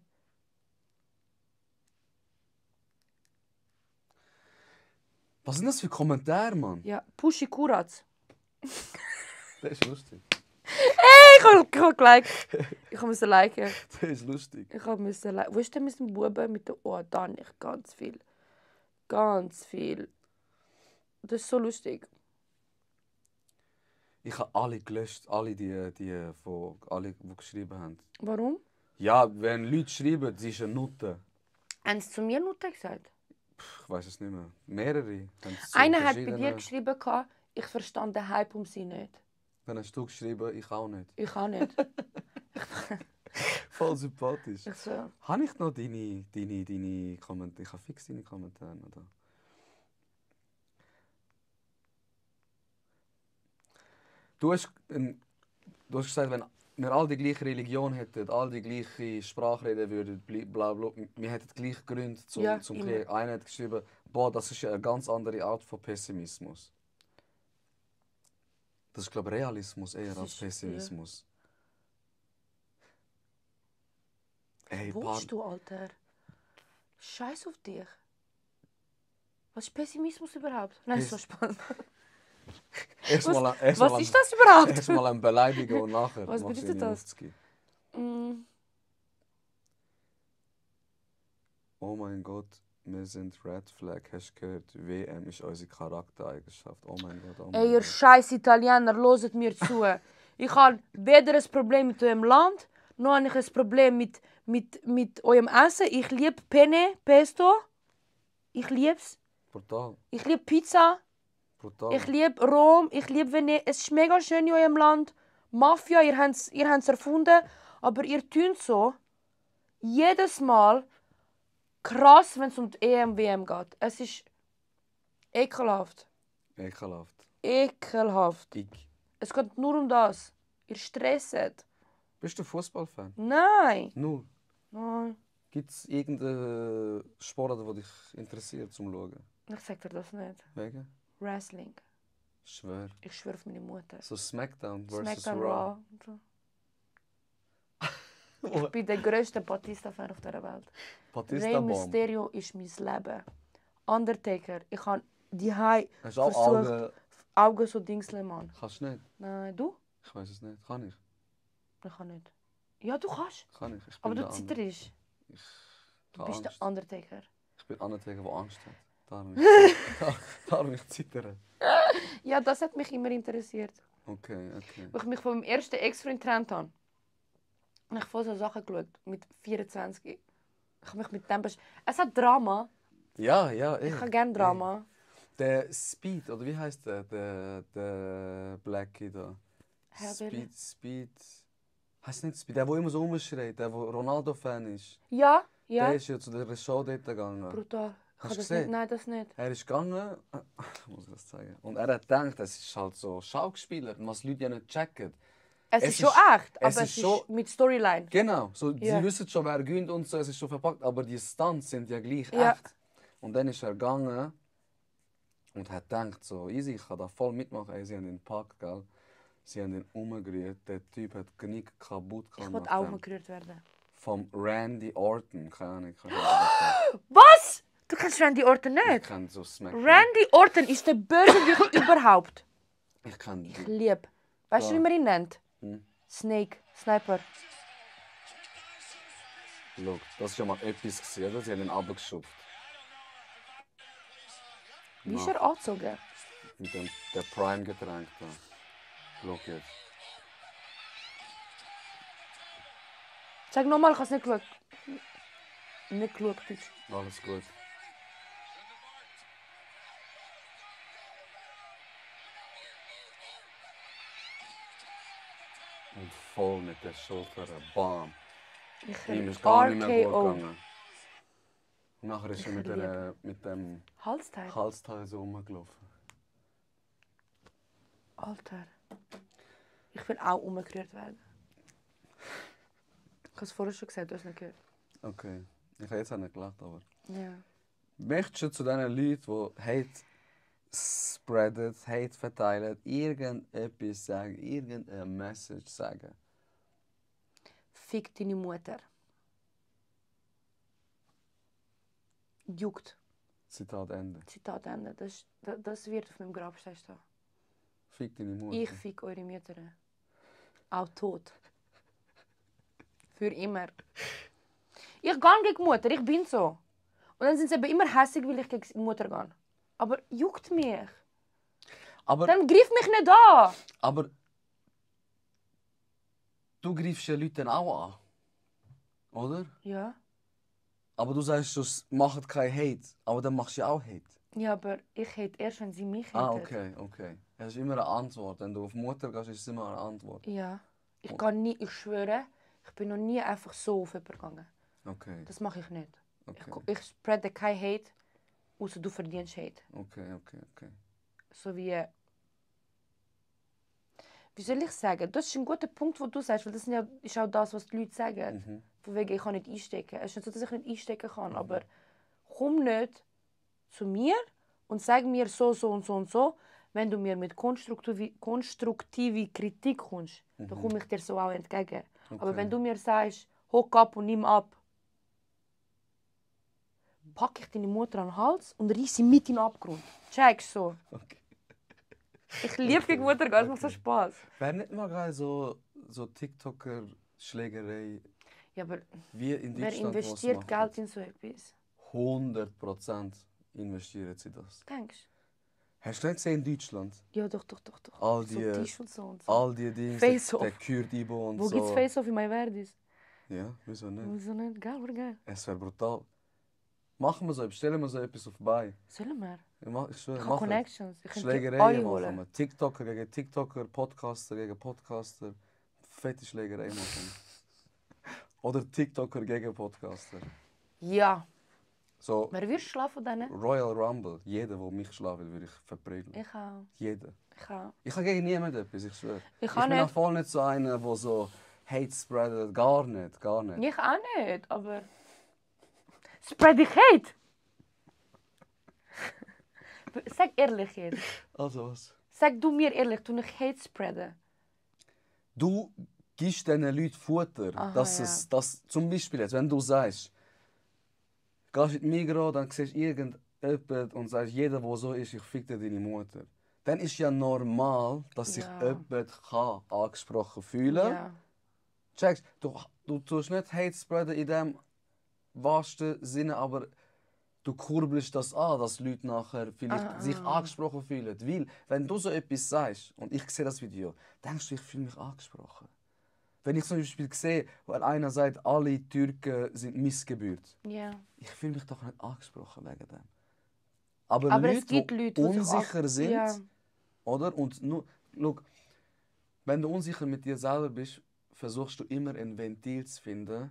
Was sind das für Kommentare, Mann? Ja, Pushi Kurac. Das ist lustig. Ich habe geliked. Ich musste liken. Das ist lustig. Ich musste liken. Wo ist denn mit dem Buben mit der Ohr? Da nicht. Ganz viel. Ganz viel. Das ist so lustig. Ich habe alle gelöscht. Alle, die geschrieben haben. Warum? Ja, wenn Leute schreiben, sie ist eine Nutte. Haben sie zu mir Nutte gesagt? Ich weiß es nicht mehr. Mehrere. haben es zu Einer hat bei dir verschiedenen- geschrieben, ich verstand den Hype um sie nicht. Dann hast du geschrieben, ich auch nicht. Ich auch nicht. Voll sympathisch. Ich so, Habe ich noch deine Kommentare? Ich habe fix deine Kommentare noch da. Du hast gesagt, wenn wir alle die gleiche Religion hätten, alle die gleiche Sprache reden würden, bla bla, wir hätten die gleichen Gründe zum Ja, zum immer. Krieg. Einer hat geschrieben, boah, das ist ja eine ganz andere Art von Pessimismus. Das ist, glaube ich, Realismus eher Das als ist, Pessimismus. Ey, wo bist du, Alter? Scheiß auf dich. Was ist Pessimismus überhaupt? Nein, so spannend. Was ist das überhaupt? Erstmal eine Beleidigung und nachher. Was machst du bedeutet ihn das? aufzugehen. Mm, Oh mein Gott, wir sind Red Flag. Hast du gehört? WM ist unsere Charaktereigenschaft. Oh mein Gott, oh mein Ey, ihr Gott. scheiß Italiener, hört mir zu. Ich habe weder ein Problem mit eurem Land, noch habe ich ein Problem mit eurem Essen. Ich liebe Penne, Pesto. Ich liebe es. Brutal, Ich liebe Pizza. brutal. Ich liebe Rom. Ich liebe Venedig. Es ist mega schön in eurem Land. Mafia, ihr habt es erfunden. Aber ihr tut so jedes Mal krass, wenn es um die EM, WM geht. Es ist ekelhaft. Ekelhaft. Ekelhaft. Ich. Es geht nur um das. Ihr stresset. Bist du Fußballfan? Nein. Null. Nein. Gibt es irgendeinen Sport, der dich interessiert zum Schauen? Ich sag dir das nicht. Wegen? Wrestling. Schwör. Ich schwöre auf meine Mutter. So Smackdown versus Smackdown Raw. Raw. und so. Ich bin der grösste Batista-Fan auf dieser Welt. Batista Rey Bomb. Mysterio ist mein Leben. Undertaker, ich habe die Hai Hast du auch versucht, Augen? Augen so Dingsle, Mann. Kannst du nicht? Nein, du? Ich weiß es nicht. Kann ich? Ich kann nicht. Ja, du kannst. Kann ich? Ich bin Aber du der andere. zitterst. Ich Du habe bist Angst. der Undertaker. Ich bin Undertaker, der Angst hat. Darum ich zittere. Ja, das hat mich immer interessiert. Okay, okay. Als ich mich von meinem ersten Ex-Freund getrennt habe, habe ich voll so Sachen geschaut. Mit 24. Ich habe mich mit dem Es hat Drama. Ja, ja, Ich habe gerne Drama. Der Speed, oder wie heißt der? Der Blackie da. Herr Billy. Speed. Heißt nicht Speed? Der immer so rumschreit, der Ronaldo-Fan ist. Ja, ja. Der ist ja zu der Show dort gegangen. Brutal. Ich Hast habe du das gesehen? nicht. Nein, das nicht. Er ist gegangen, ich muss das zeigen. Und er hat gedacht, das ist halt so Schauspieler, was die Leute ja nicht checken. Es Es ist schon ist- echt, es aber ist es ist schon- mit Storyline. Genau, so, Ja. sie wissen schon, wer gewinnt und so, es ist schon verpackt, aber die Stunts sind ja gleich Ja. echt. Und dann ist er gegangen und hat gedacht, so easy, ich kann da voll mitmachen. Ey, sie haben ihn gepackt, gell? Sie haben ihn umgerührt, der Typ hat Genick kaputt Ich gemacht. will auch umgerührt werden. Vom Randy Orton, keine Ahnung. Ich kann Was? Du kennst Randy Orton ich nicht? kenn so SmackDown. Randy Orton ist der Bösewicht überhaupt. Ich kann Ich die. liebe. Weißt du, Ja. wie man ihn nennt? Hm. Snake, Sniper. Look, das ist ja mal etwas gesehen, oder? Sie haben ihn runtergeschubst. Wie ist Ja. er angezogen? Mit dem der Prime-Getränk da. Look jetzt. Sag nochmal, ich habe es nicht geschaut. Nicht geschaut, bitte. Alles gut. Und voll mit der Schulter, bam. Ich Ihm ist gar nicht mehr gut RKO. gegangen. Und nachher ist er mit dem Halsteil. Halsteil so rumgelaufen. Alter. Ich will auch umgerührt werden. Ich habe es vorher schon gesagt, du hast es nicht gehört. Okay. Ich habe jetzt auch nicht gelacht, aber... Ja. Möchtest du zu diesen Leuten, die Hate spreaden, Hate verteilen, irgendetwas sagen, irgendeine Message sagen? Fick deine Mutter. Juckt. Zitat Ende. Zitat Ende. Das wird auf meinem Grabstein stehen. Fick deine Mutter. Ich fick eure Mütter. Auch tot. Für immer. Ich gehe gegen die Mutter, ich bin so. Und dann sind sie eben immer hässig, weil ich gegen die Mutter gehe. Aber juckt mich. Aber, Dann griff mich nicht an. aber du greifst ja Leute auch an. Oder? Ja. Aber du sagst schon, macht kein Hate. Aber dann machst du ja auch Hate. Ja, aber ich hätte erst, wenn sie mich hätten. Ah, okay, okay. Es ist immer eine Antwort. Wenn du auf Mutter gehst, ist es immer eine Antwort. Ja. Ich gehe nie, ich schwöre, ich bin noch nie einfach so auf jemanden gegangen. Okay, Das mache ich nicht. okay, Ich spreade kein Hate, außer du verdienst Hate. okay, okay, okay. So wie... Wie soll ich sagen? Das ist ein guter Punkt, den du sagst, weil das ist auch das, was die Leute sagen. Mhm. Von wegen, ich kann nicht einstecken. Es ist nicht so, dass ich nicht einstecken kann, aber komm nicht zu mir und sag mir so und so und so. Wenn du mir mit konstruktive Kritik kommst, dann komme ich dir so auch entgegen. Aber Okay. wenn du mir sagst, hock ab und nimm ab, packe ich deine Mutter an den Hals und reiss sie mit in den Abgrund. Checkst so. Okay. Ich liebe gegen Mutter gehen, es macht so Spaß. Wäre nicht mal geil, so TikToker-Schlägerei Ja, aber wie in wer Deutschland, was investiert machen? Geld in so etwas? 100% investieren sie das. Denkst Hast du nicht gesehen in Deutschland? du? Ja, doch. All So die, Tisch und so und so. all die Dinge, Face-Off. der Kürt-Ibo und Wo so. gibt's Face-Off in Maiverdis? Ja, wieso nicht? Wieso nicht? Geil, oder geil? Es wäre brutal. Machen wir so, stellen wir so etwas auf bei. Sollen wir? Ich schwöre, Ich habe machen. Connections. Ich könnte Schlägerei alle machen holen. wir. TikToker gegen TikToker, Podcaster gegen Podcaster. Fette Schlägerei machen. Oder TikToker gegen Podcaster. Ja. So, Wer wirst du schlafen von denen? Royal Rumble. Jeder, der mich schlafen will, würde ich verprügeln. Ich auch. Jeder. Ich auch. Ich habe gegen niemanden etwas, ich schwöre. Ich auch bin nicht. auch voll nicht so einer, der so Hate spreadet. Gar nicht, gar nicht. Ich auch nicht, aber... Spread ich Hate! Sag ehrlich jetzt. Also was? Sag du mir ehrlich, du nicht Hate spreaden. Du gibst diesen Leuten Futter. Aha, Dass zum Beispiel jetzt, wenn du sagst, gehst in die Migros, dann siehst du irgendjemanden und sagst, jeder, der so ist, ich fick dir deine Mutter. Dann ist ja normal, dass sich jemand angesprochen fühlen kann. Ja. Checkst, du tust nicht Hate spreaden in dem wahrsten Sinne, aber du kurbelst das an, dass Leute nachher vielleicht sich angesprochen fühlen. Weil, wenn du so etwas sagst, und ich sehe das Video, denkst du, ich fühle mich angesprochen. Wenn ich zum Beispiel sehe, weil einer sagt, alle Türken sind Missgeburt. Ja. Ich fühle mich doch nicht angesprochen wegen dem. Aber Aber Leute, es gibt die Leute, die sich unsicher sind, ja. oder? Und nur, schau, wenn du unsicher mit dir selber bist, versuchst du immer ein Ventil zu finden,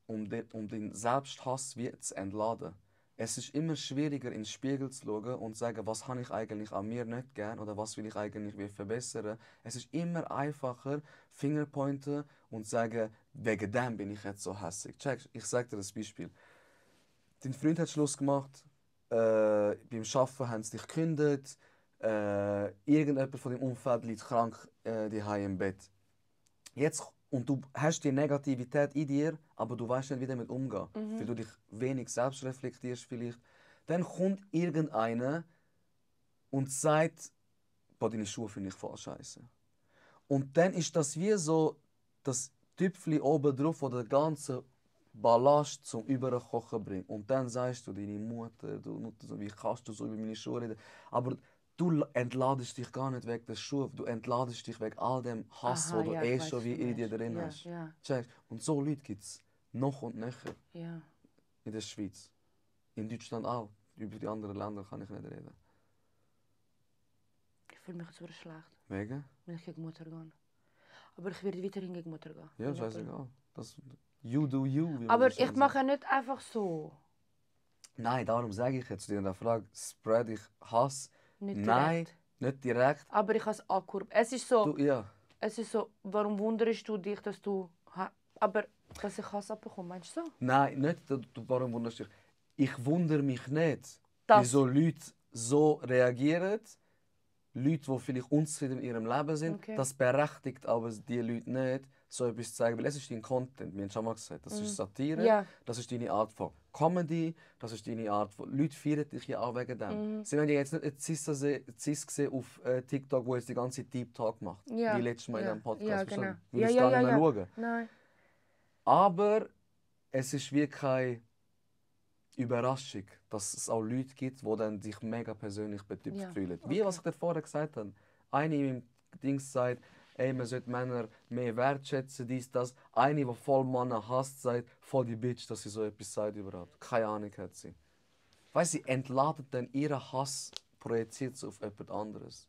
um den Selbsthass wie zu entladen. Es ist immer schwieriger, in den Spiegel zu schauen und zu sagen, was habe ich eigentlich an mir nicht gern oder was will ich eigentlich verbessern. Es ist immer einfacher, Fingerpointen und sagen, wegen dem bin ich jetzt so hässlich. Check, ich sage dir ein Beispiel. Dein Freund hat Schluss gemacht, beim Arbeiten haben sie dich gekündigt, irgendjemand von deinem Umfeld liegt krank daheim im Bett. Und du hast die Negativität in dir, aber du weißt nicht, wie damit umgehen, weil du dich wenig selbst reflektierst vielleicht. Dann kommt irgendeiner und sagt, boah, deine Schuhe finde ich voll scheiße. Und dann ist das wie so das Tüpfchen oben drauf, das den ganzen Ballast zum Überkochen bringt. Und dann sagst du, deine Mutter, wie kannst du so über meine Schuhe reden? Aber du entladest dich gar nicht wegen der Schuhe, du entladest dich wegen all dem Hass, den du schon wie in dir drin hast. Ja. Und so Leute gibt es noch und nöcher Ja. in der Schweiz. In Deutschland auch. Über die anderen Länder kann ich nicht reden. Ich fühle mich jetzt wieder schlecht, Wegen? wenn ich gegen Mutter gehe. Aber ich werde weiterhin gegen Mutter gehen. Ja, scheißegal. You do you. Aber ich mache nicht einfach so. Nein, darum sage ich jetzt dir in der Frage, spread ich Hass? Nicht Nein, direkt. nicht direkt. Aber ich habe es angekurbelt. Es ist so, Es ist so, warum wunderst du dich, dass du... Aber dass ich Hass abbekomme, meinst du so? Nein, nicht, warum wunderst du dich? Ich wundere mich nicht, Das. wieso Leute so reagieren. Leute, die vielleicht unzufrieden in ihrem Leben sind. Okay. Das berechtigt aber die Leute nicht, so etwas zu sagen. Weil es ist dein Content, wir haben schon mal gesagt. Das ist Satire, Ja. das ist deine Art von Comedy, das ist deine Art von... Leute feiern dich ja auch wegen dem. Sie haben ja jetzt nicht einen Cis gesehen auf TikTok, wo jetzt die ganze Deep Talk macht. Ja. Wie letztes Mal in diesem Podcast. Ja, verstanden? genau. Würdest du gar nicht mehr schauen. Nein. Aber es ist wie keine Überraschung, dass es auch Leute gibt, die dann sich mega persönlich betüpft fühlen. Wie was ich dir vorher gesagt habe. Eine im Ding sagt, ey, man sollte Männer mehr wertschätzen, dies, das. Eine, die voll Männer hasst, sagt, voll die Bitch, dass sie so etwas sagt überhaupt. Keine Ahnung hat sie. Weil sie entladet dann ihren Hass, projiziert es auf jemand anderes.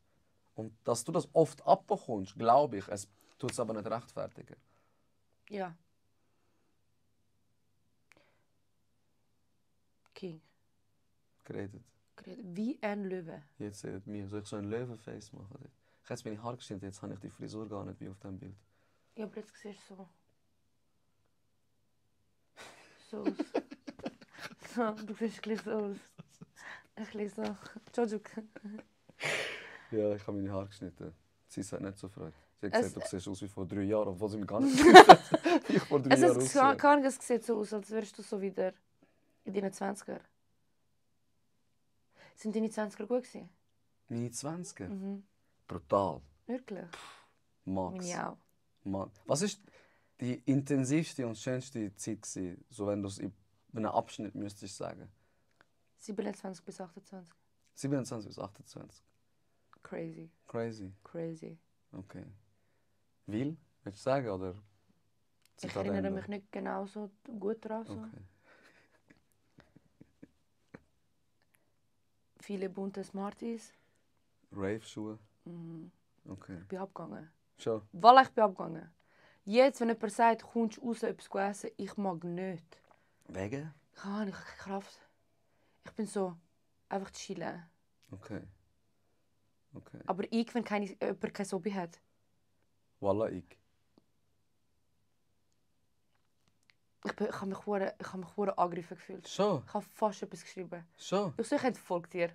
Und dass du das oft abbekommst, glaube ich, es tut es aber nicht rechtfertigen. Ja. King. Geredet. Wie ein Löwe. Jetzt seht mir, soll ich so ein Löwenface machen? Ich habe jetzt meine Haare geschnitten, jetzt habe ich die Frisur gar nicht wie auf dem Bild. Ja, aber jetzt siehst du so. So aus. So, du siehst ein bisschen so aus. Ein bisschen so. Jojuk. Ja, ich habe meine Haare geschnitten. Sie hat nicht so Freude. Sie hat Es- gesagt, du siehst aus wie vor 3 Jahren, obwohl sie mir gar nicht wie ich vor 3 Jahren aussehe. Es sieht so aus, als wärst du so wieder in deinen 20er. Sind deine 20er gut gewesen? Meine 20er? Brutal. Wirklich? Max. Meine auch. Mann. Was war die intensivste und schönste Zeit gewesen, so wenn du es in einem Abschnitt müsstest sagen? 27 bis 28. 27 bis 28. Crazy. Crazy. Crazy. Okay. Will? Willst du sagen, oder? Ich erinnere mich nicht genau so gut daran. So. Okay. Viele bunte Smarties. Rave-Schuhe? Okay. Ich bin abgegangen. Schon? Weil ich bin abgegangen. Jetzt, wenn jemand sagt, kommst du raus, etwas essen, ich mag nicht. Wegen? Ich habe keine Kraft. Ich bin so, einfach chillen. Okay. Okay. Aber ich, wenn jemand kein Hobby hat. Wallah, ich. Ich habe mich hure angegriffen gefühlt. Schon? Ich habe fast etwas geschrieben. Schon? Ich hätte folgt dir.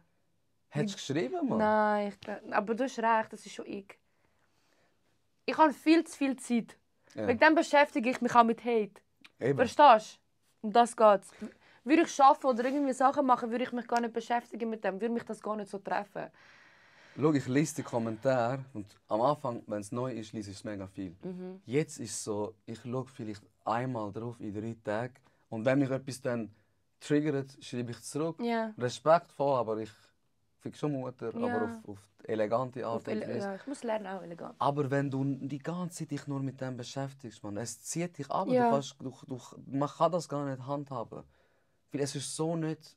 Hättest du geschrieben, Mann? Nein, aber du hast recht, das ist schon ich. Ich habe viel zu viel Zeit. Ja. Wegen dem beschäftige ich mich auch mit Hate. Eben. Verstehst du? Um das geht's. Würde ich arbeiten oder irgendwie Sachen machen, würde ich mich gar nicht beschäftigen mit dem. Würde mich das gar nicht so treffen. Schau, ich lese die Kommentare und am Anfang, wenn es neu ist, lese ich es mega viel. Jetzt ist es so, ich schaue vielleicht einmal drauf in 3 Tagen und wenn mich etwas dann triggert, schreibe ich zurück. Ja. Respektvoll, aber ich finde schon Mutter, Ja. aber auf die elegante Art und Weise. Ja, ich muss lernen, auch elegant. Aber wenn du die ganze Zeit dich nur mit dem beschäftigst, man, es zieht dich ab. Ja. Man kann das gar nicht handhaben. Weil es ist so nicht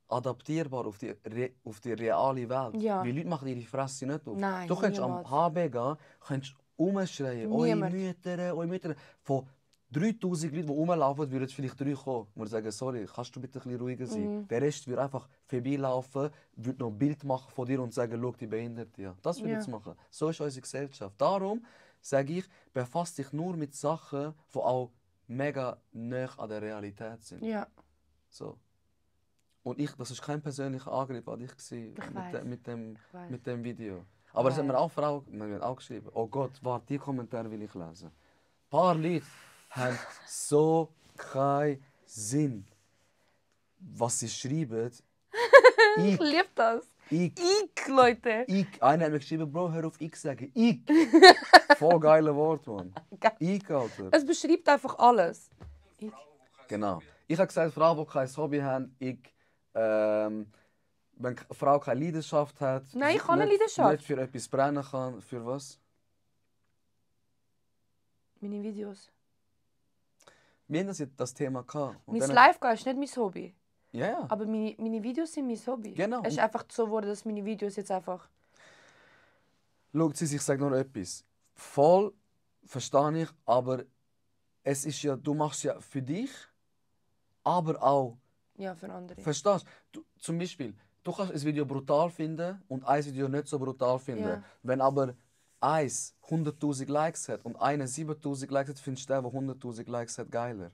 adaptierbar auf die reale Welt. Ja. Weil Leute machen ihre Fresse nicht auf. Nein, Du kannst niemals. am HB gehen, kannst rumschreien, Niemand. eure Mütter. Von 3000 Leuten, die rumlaufen, würden vielleicht 3 kommen und sagen, sorry, kannst du bitte ein bisschen ruhiger sein? Der Rest würde einfach vorbeilaufen, würde noch ein Bild machen von dir und sagen, schau, die Behinderte. Ja. Das würde Ja. ich machen. So ist unsere Gesellschaft. Darum sage ich, befasse dich nur mit Sachen, die auch mega nah an der Realität sind. Ja. So. Und das war kein persönlicher Angriff an dich weiss. mit weiss. dem Video. Aber es haben mir auch Frauen auch geschrieben. Oh Gott, warte, die Kommentare will ich lesen. Ein paar Leute haben so keinen Sinn, was sie schreiben. Ich liebe das. Ich, Leute. einer hat mir geschrieben, Bro, hör auf ich sagen. Ich. Voll geile Wort, Mann. Geil. Ich, Alter. Es beschreibt einfach alles. Genau. Ich habe gesagt, Frauen, die kein Hobby haben, wenn eine Frau keine Leidenschaft hat, Nein, ich habe eine nicht- Leidenschaft. nicht für etwas brennen kann, für was? Meine Videos. Wir haben das Thema gehabt. Und Mein dann- Live-Gehen ist nicht mein Hobby. Ja, ja. Aber meine Videos sind mein Hobby. Genau. Es ist einfach so geworden, dass meine Videos jetzt einfach... Schau, ich sage nur etwas. Voll verstehe ich, aber es ist ja, du machst ja für dich, aber auch, Ja, für andere. verstehst du? Zum Beispiel, du kannst ein Video brutal finden und ein Video nicht so brutal finden. Ja. Wenn aber eins 100'000 Likes hat und eine 7'000 Likes hat, findest du den, der 100'000 Likes hat, geiler.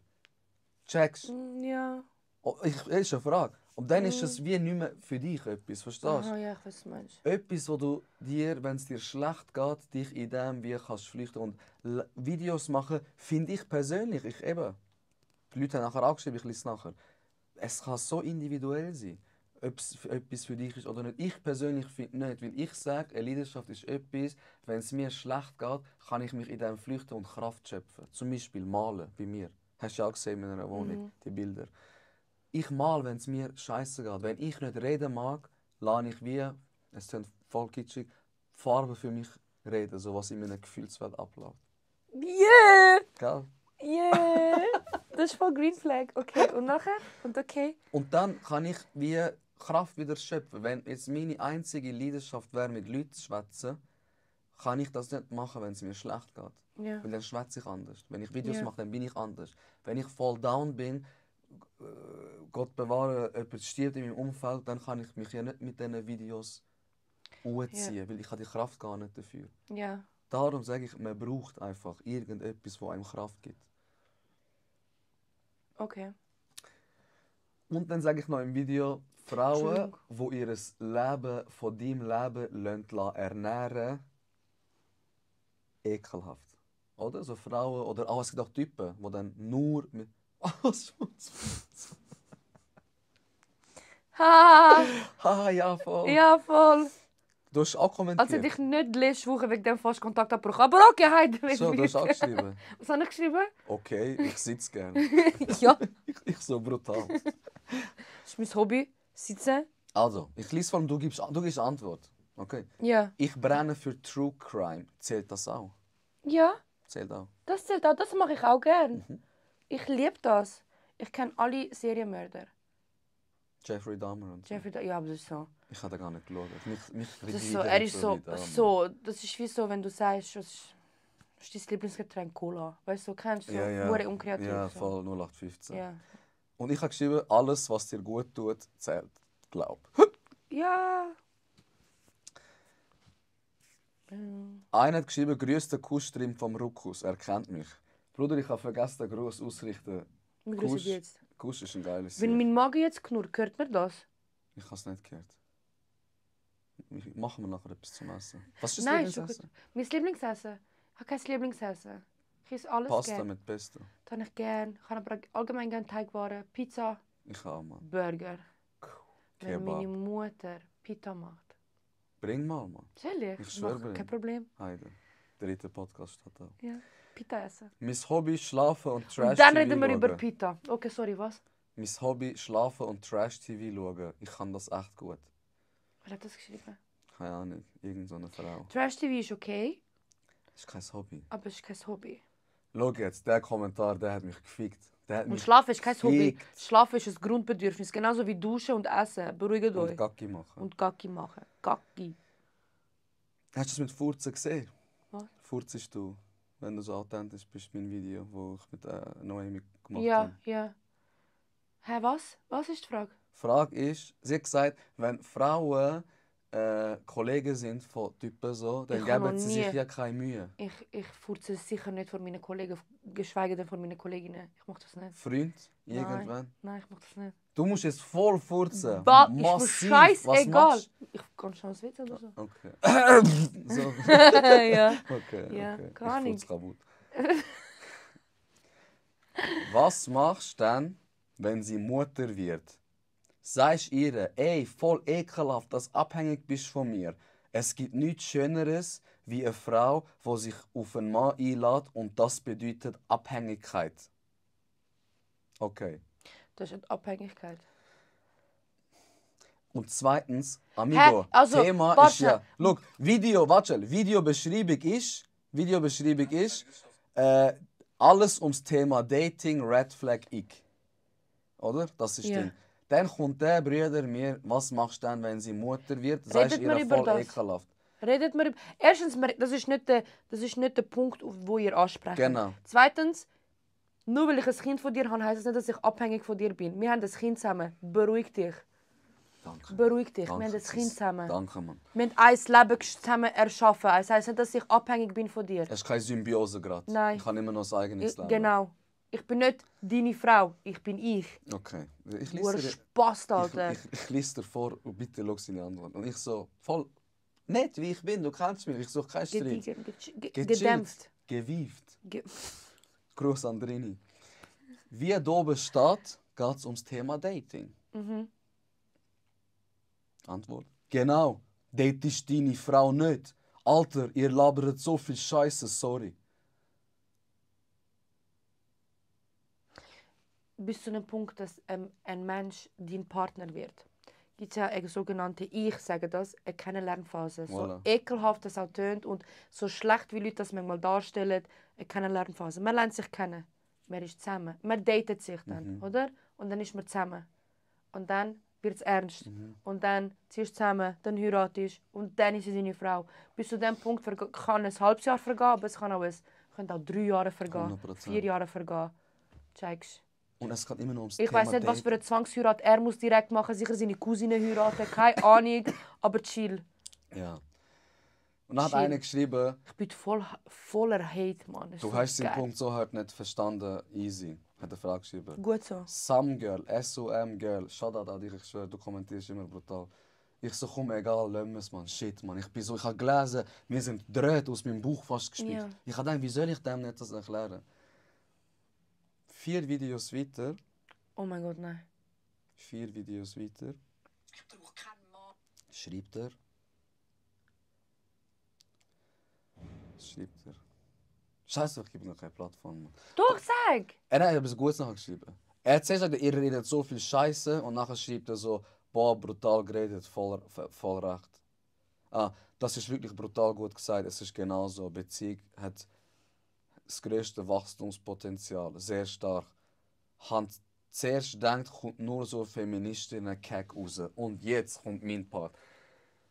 Checkst? Ja. Oh, ist eine Frage. Und dann ist es wie nicht mehr für dich etwas, verstehst du? Aha, ja, ich weiß, was du meinst. Etwas, wo du dir, wenn es dir schlecht geht, dich in dem wie kannst flüchten und Videos machen, finde ich persönlich, die Leute haben nachher auch geschrieben, ich lese es nachher, es kann so individuell sein, ob es etwas für dich ist oder nicht. Ich persönlich finde nicht, weil ich sage, eine Leidenschaft ist etwas, wenn es mir schlecht geht, kann ich mich in dem flüchten und Kraft schöpfen. Zum Beispiel malen, bei mir. Hast du ja auch gesehen in einer Wohnung, die Bilder. Ich mal, wenn es mir scheiße geht. Wenn ich nicht reden mag, lasse ich wie, es klingt voll kitschig, Farben für mich reden, so was in meiner Gefühlswelt abläuft. Yeah! Gell? Yeah! Das ist voll Green Flag. Okay, und nachher? Und okay? Und dann kann ich wie Kraft wieder schöpfen. Wenn jetzt meine einzige Leidenschaft wäre, mit Leuten zu schwätzen, kann ich das nicht machen, wenn es mir schlecht geht. Ja. Weil dann schwätze ich anders. Wenn ich Videos Ja. mache, dann bin ich anders. Wenn ich voll down bin, Gott bewahre, jemand stirbt in meinem Umfeld, dann kann ich mich ja nicht mit diesen Videos umziehen, weil ich habe die Kraft gar nicht dafür. Ja. Darum sage ich, man braucht einfach irgendetwas, das einem Kraft gibt. Okay. Und dann sage ich noch im Video, Frauen, Entschuldigung. die ihr Leben von deinem Leben ernähren, ekelhaft. Oder? So Frauen, oder auch, es gibt auch Typen, die dann nur mit... Ha! Haha, ja, voll. Ja, voll. Du hast auch kommentiert. Also ich nicht letzte Woche wegen dem fast Kontakt abgebrochen. Aber okay, heute. So, du hast auch geschrieben. Was habe ich geschrieben? Okay, ich sitze gerne. Ja. Ich so brutal. Das ist mein Hobby. Sitzen. Also, ich lese vor allem, du gibst Antwort. Okay. Ja. Ich brenne für True Crime. Zählt das auch? Ja, Zählt auch. das zählt auch. Das mache ich auch gern. Mhm. Ich liebe das. Ich kenne alle Serienmörder. Jeffrey Dahmer und so. Ja, aber das ist so. Ich habe gar nicht geschaut. Mich Das ist triggert so, er ist so so, wie Dahmer. so. Das ist wie so, wenn du sagst, was ist dein Lieblingsgetränk? Cola. Weißt du, kennst du? So, Ja, ja. hure unkreativ. Ja, so. voll 0815. Ja. Und ich habe geschrieben, alles, was dir gut tut, zählt. Glaub. Ja. Einer hat geschrieben, grüß den Kuschstream vom Ruckus. Er kennt mich. Bruder, ich habe vergessen, den Gruß ausrichten. Wir grüßen dich jetzt. Kusch ist ein geiles Wenn Lied. mein Magen jetzt knurrt, hört man das? Ich habe es nicht gehört. Machen wir nachher etwas zum Essen. Was ist das Nein, ist schon Lieblingsessen? gut. Mein Lieblingsessen? Ich habe kein Lieblingsessen. Ich esse alles Pasta gerne. mit Pesto. Das habe ich gerne. Ich habe aber allgemein gerne Teigwaren. Pizza, Ich auch, Mann. Burger. Wenn meine Kebab. Mutter Pita macht. Bring mal, Mann. Soll ich? Ich schwöre, Kein bring. Problem. Heide. Dritter Podcast steht da. Ja. Pita essen. Mein Hobby Schlafen und Trash-TV Und dann reden wir schauen. über Pita. Okay, sorry, was? Mein Hobby Schlafen und Trash-TV schauen. Ich kann das echt gut. Wer hat das geschrieben? Keine Ahnung, irgend so eine Frau. Trash TV ist okay, Das ist kein Hobby. aber es ist kein Hobby. Schau jetzt, der Kommentar, der hat mich gefickt. Der hat Und mich Schlafen ist kein Hobby. gefickt. Schlafen ist ein Grundbedürfnis. Genauso wie Duschen und Essen. Beruhigt Und euch. Gacki machen. Und Gacki machen. Gacki. Hast du das mit Furzen gesehen? Was? Furzest du, wenn du so authentisch bist, mein Video, wo ich mit Noemi gemacht Ja, habe. ja. Hä, was? Was ist die Frage? Die Frage ist, sie hat gesagt, wenn Frauen Kollegen sind von Typen so, dann Ich habe geben noch sie sich nie- ja keine Mühe. Ich furze sicher nicht von meinen Kollegen, geschweige denn von meinen Kolleginnen. Ich mache das nicht. Freund, irgendwann. Nein, ich mache das nicht. Du musst jetzt voll furzen. Ist mir Massiv. Was scheißegal. machst Ich kann schon einen Witz oder so. du? Okay. so. Ja. Okay, Ja, okay. gar Ich nicht. furz kaputt. Was machst du dann, wenn sie Mutter wird? Sagst ihr, ey, voll ekelhaft, dass du abhängig bist von mir. Es gibt nichts Schöneres wie eine Frau, die sich auf einen Mann einlädt und das bedeutet Abhängigkeit. Okay. Das ist eine Abhängigkeit. Und zweitens, Amigo, Hä? Also, Thema warte ist ja... Schau, Videobeschreibung ist alles ums Thema Dating, Red Flag, ich. Oder? Das ist Ja. Ding. Dann kommt der Bruder mir, was machst du dann, wenn sie Mutter wird? Sagst Redet wir ihr über voll das? ekelhaft. Redet mir. Erstens, das ist nicht der Punkt, wo ihr ansprecht. Genau. Zweitens, nur weil ich ein Kind von dir habe, heisst es nicht, dass ich abhängig von dir bin. Wir haben das Kind zusammen. Beruhig dich. Danke. Beruhig dich. Danke, Wir haben das Kind Sis. zusammen. Danke, Mann. Wir haben ein Leben zusammen erschaffen. Es heisst nicht, dass ich abhängig bin von dir. Es ist keine Symbiose gerade. Nein. Ich habe immer noch ein eigenes Leben. Genau. Ich bin nicht deine Frau. Ich bin ich. Okay. Ich Du lese dir... Spaß, Alter. Ich lese dir vor und bitte schau seine Antwort. Und ich so, voll nett wie ich bin, du kennst mich, ich suche keinen Streit. Gedämpft. Gewieft. Ge Gruß an Drini. Wie da oben steht, geht es ums Thema Dating. Antwort. Genau, datest deine Frau nicht. Alter, ihr labert so viel Scheiße, sorry. Bis zu einem Punkt, dass ein Mensch dein Partner wird, gibt es ja eine sogenannte, ich sage das, eine Kennenlernphase. So Voilà. ekelhaft das auch tönt und so schlecht wie Leute das manchmal darstellen, eine Kennenlernphase. Man lernt sich kennen, man ist zusammen, man datet sich dann, oder? Und dann ist man zusammen. Und dann wird es ernst. Und dann ziehst du zusammen, dann heiratest und dann ist sie deine Frau. Bis zu diesem Punkt kann ein halbes Jahr vergehen, aber es kann auch 3 Jahre vergehen, 100%. 4 Jahre vergehen. Checkst. Und es geht immer noch ums Ich Thema weiß nicht, was für Dating. eine Zwangsheirat er muss direkt machen. Sicher seine Cousine heiraten, keine Ahnung. Aber chill. Ja. Und dann hat Chill. einer geschrieben, Ich bin voller Hate, Mann. Das ist du so hast den geil. Punkt so hart nicht verstanden, easy. Hat eine Frage geschrieben. Gut so. Some Girl, SOM Girl, Shoutout an dich, ich schwöre, du kommentierst immer brutal. Ich so, komm, egal, lass es, man. Shit, man. Ich habe gelesen, mir sind Drähte aus meinem Bauch fast gespickt. Ja. Ich habe gedacht, wie soll ich dem nicht das erklären? 4 Videos weiter. Oh mein Gott, nein. 4 Videos weiter. Schreibt er. Schreibt er. Scheiße, ich gebe noch keine Plattform. Mann. Doch, sag! Er hat etwas Gutes nachgeschrieben. Er hat zuerst gesagt, ihr redet so viel Scheiße und nachher schreibt er so, boah, brutal geredet, voll recht. Das ist wirklich brutal gut gesagt, es ist genauso. Eine Beziehung hat das grösste Wachstumspotenzial, sehr stark. Han zuerst gedacht, kommt nur so Feministinnen-Kack raus. Und jetzt kommt mein Part.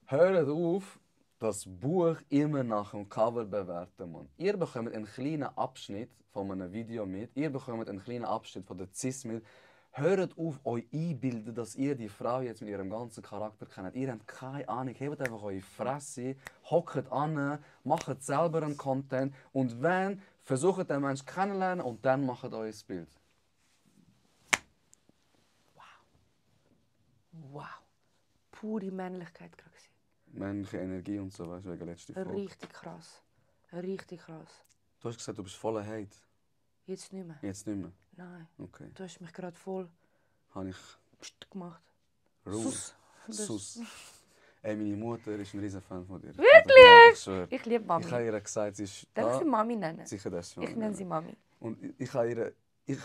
Hört auf, das Buch immer nach dem Cover bewerten, Mann. Ihr bekommt einen kleinen Abschnitt von einem Video mit. Ihr bekommt einen kleinen Abschnitt von der Cis mit. Hört auf, euch einbilden, dass ihr die Frau jetzt mit ihrem ganzen Charakter kennt. Ihr habt keine Ahnung. Hebt einfach eure Fresse, hockt an, macht selber einen Content und wenn, versucht den Menschen kennenlernen und dann macht euer Bild. Wow. Pure Männlichkeit gerade. Männliche Energie und so, weißt du, wegen letzter Folge. Richtig krass. Richtig krass. Du hast gesagt, du bist voller Hate. Jetzt nicht mehr. Jetzt nicht mehr. Nein. Okay. Du hast mich gerade voll Habe ich pst gemacht. Ruhe. Sus. Sus. Ey, meine Mutter ist ein riesen Fan von dir. Wirklich? Ich schwöre. Ich liebe Mami. Ich habe ihr gesagt, sie ist Darf ich da. sie Mami nennen? Sicher, das schon. Ich nenne sie Mami. Und ich habe ihr... Ich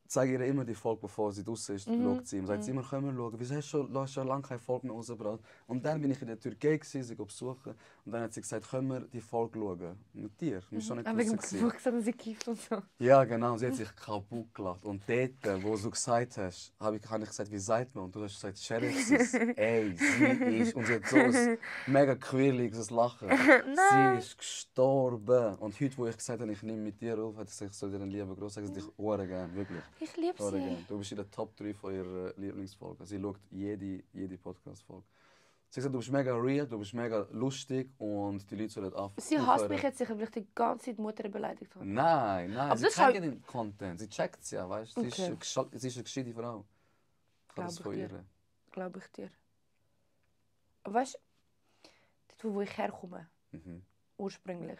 zeige ihr immer die Folge, bevor sie draußen ist, schaut sie. Und sagt sie immer, können wir schauen, wieso hast du schon lange keine Folge mehr rausgebracht? Und dann bin ich in der Türkei, sie besuchen. Und dann hat sie gesagt, können wir die Folge schauen? Mit dir. Du bist schon nicht Wegen dem draussen Geruch gesagt, dass sie kifft und so. Ja, genau. Sie hat sich kaputt gelacht. Und dort, wo du gesagt hast, habe ich gesagt, wie sagt man? Und du hast gesagt, Sheriff, ey, sie ist... Und sie hat so ein mega quirliges Lachen. Sie ist gestorben. Und heute, wo ich gesagt habe, ich nehme mit dir auf, hat sie gesagt, ich soll dir einen lieben Gruß sagen, ich dich sehr gerne, wirklich. Ich liebe Sehr sie. gerne. Du bist in der Top 3 von ihrer Lieblingsfolge. Sie schaut jede Podcast-Folge. Sie hat gesagt, du bist mega real, du bist mega lustig und die Leute sollen auf. Sie hasst mich jetzt sicher, weil ich die ganze Zeit die Mutter beleidigt habe. Nein, Aber sie das kennt halt- ja den Content. Sie checkt es ja, weißt du? Okay. Sie ist eine gescheite Frau. Ich kann das Glaub von ich ihr. dir. Glaube ich dir. Aber weißt du, dort, wo ich herkomme, Mhm. ursprünglich,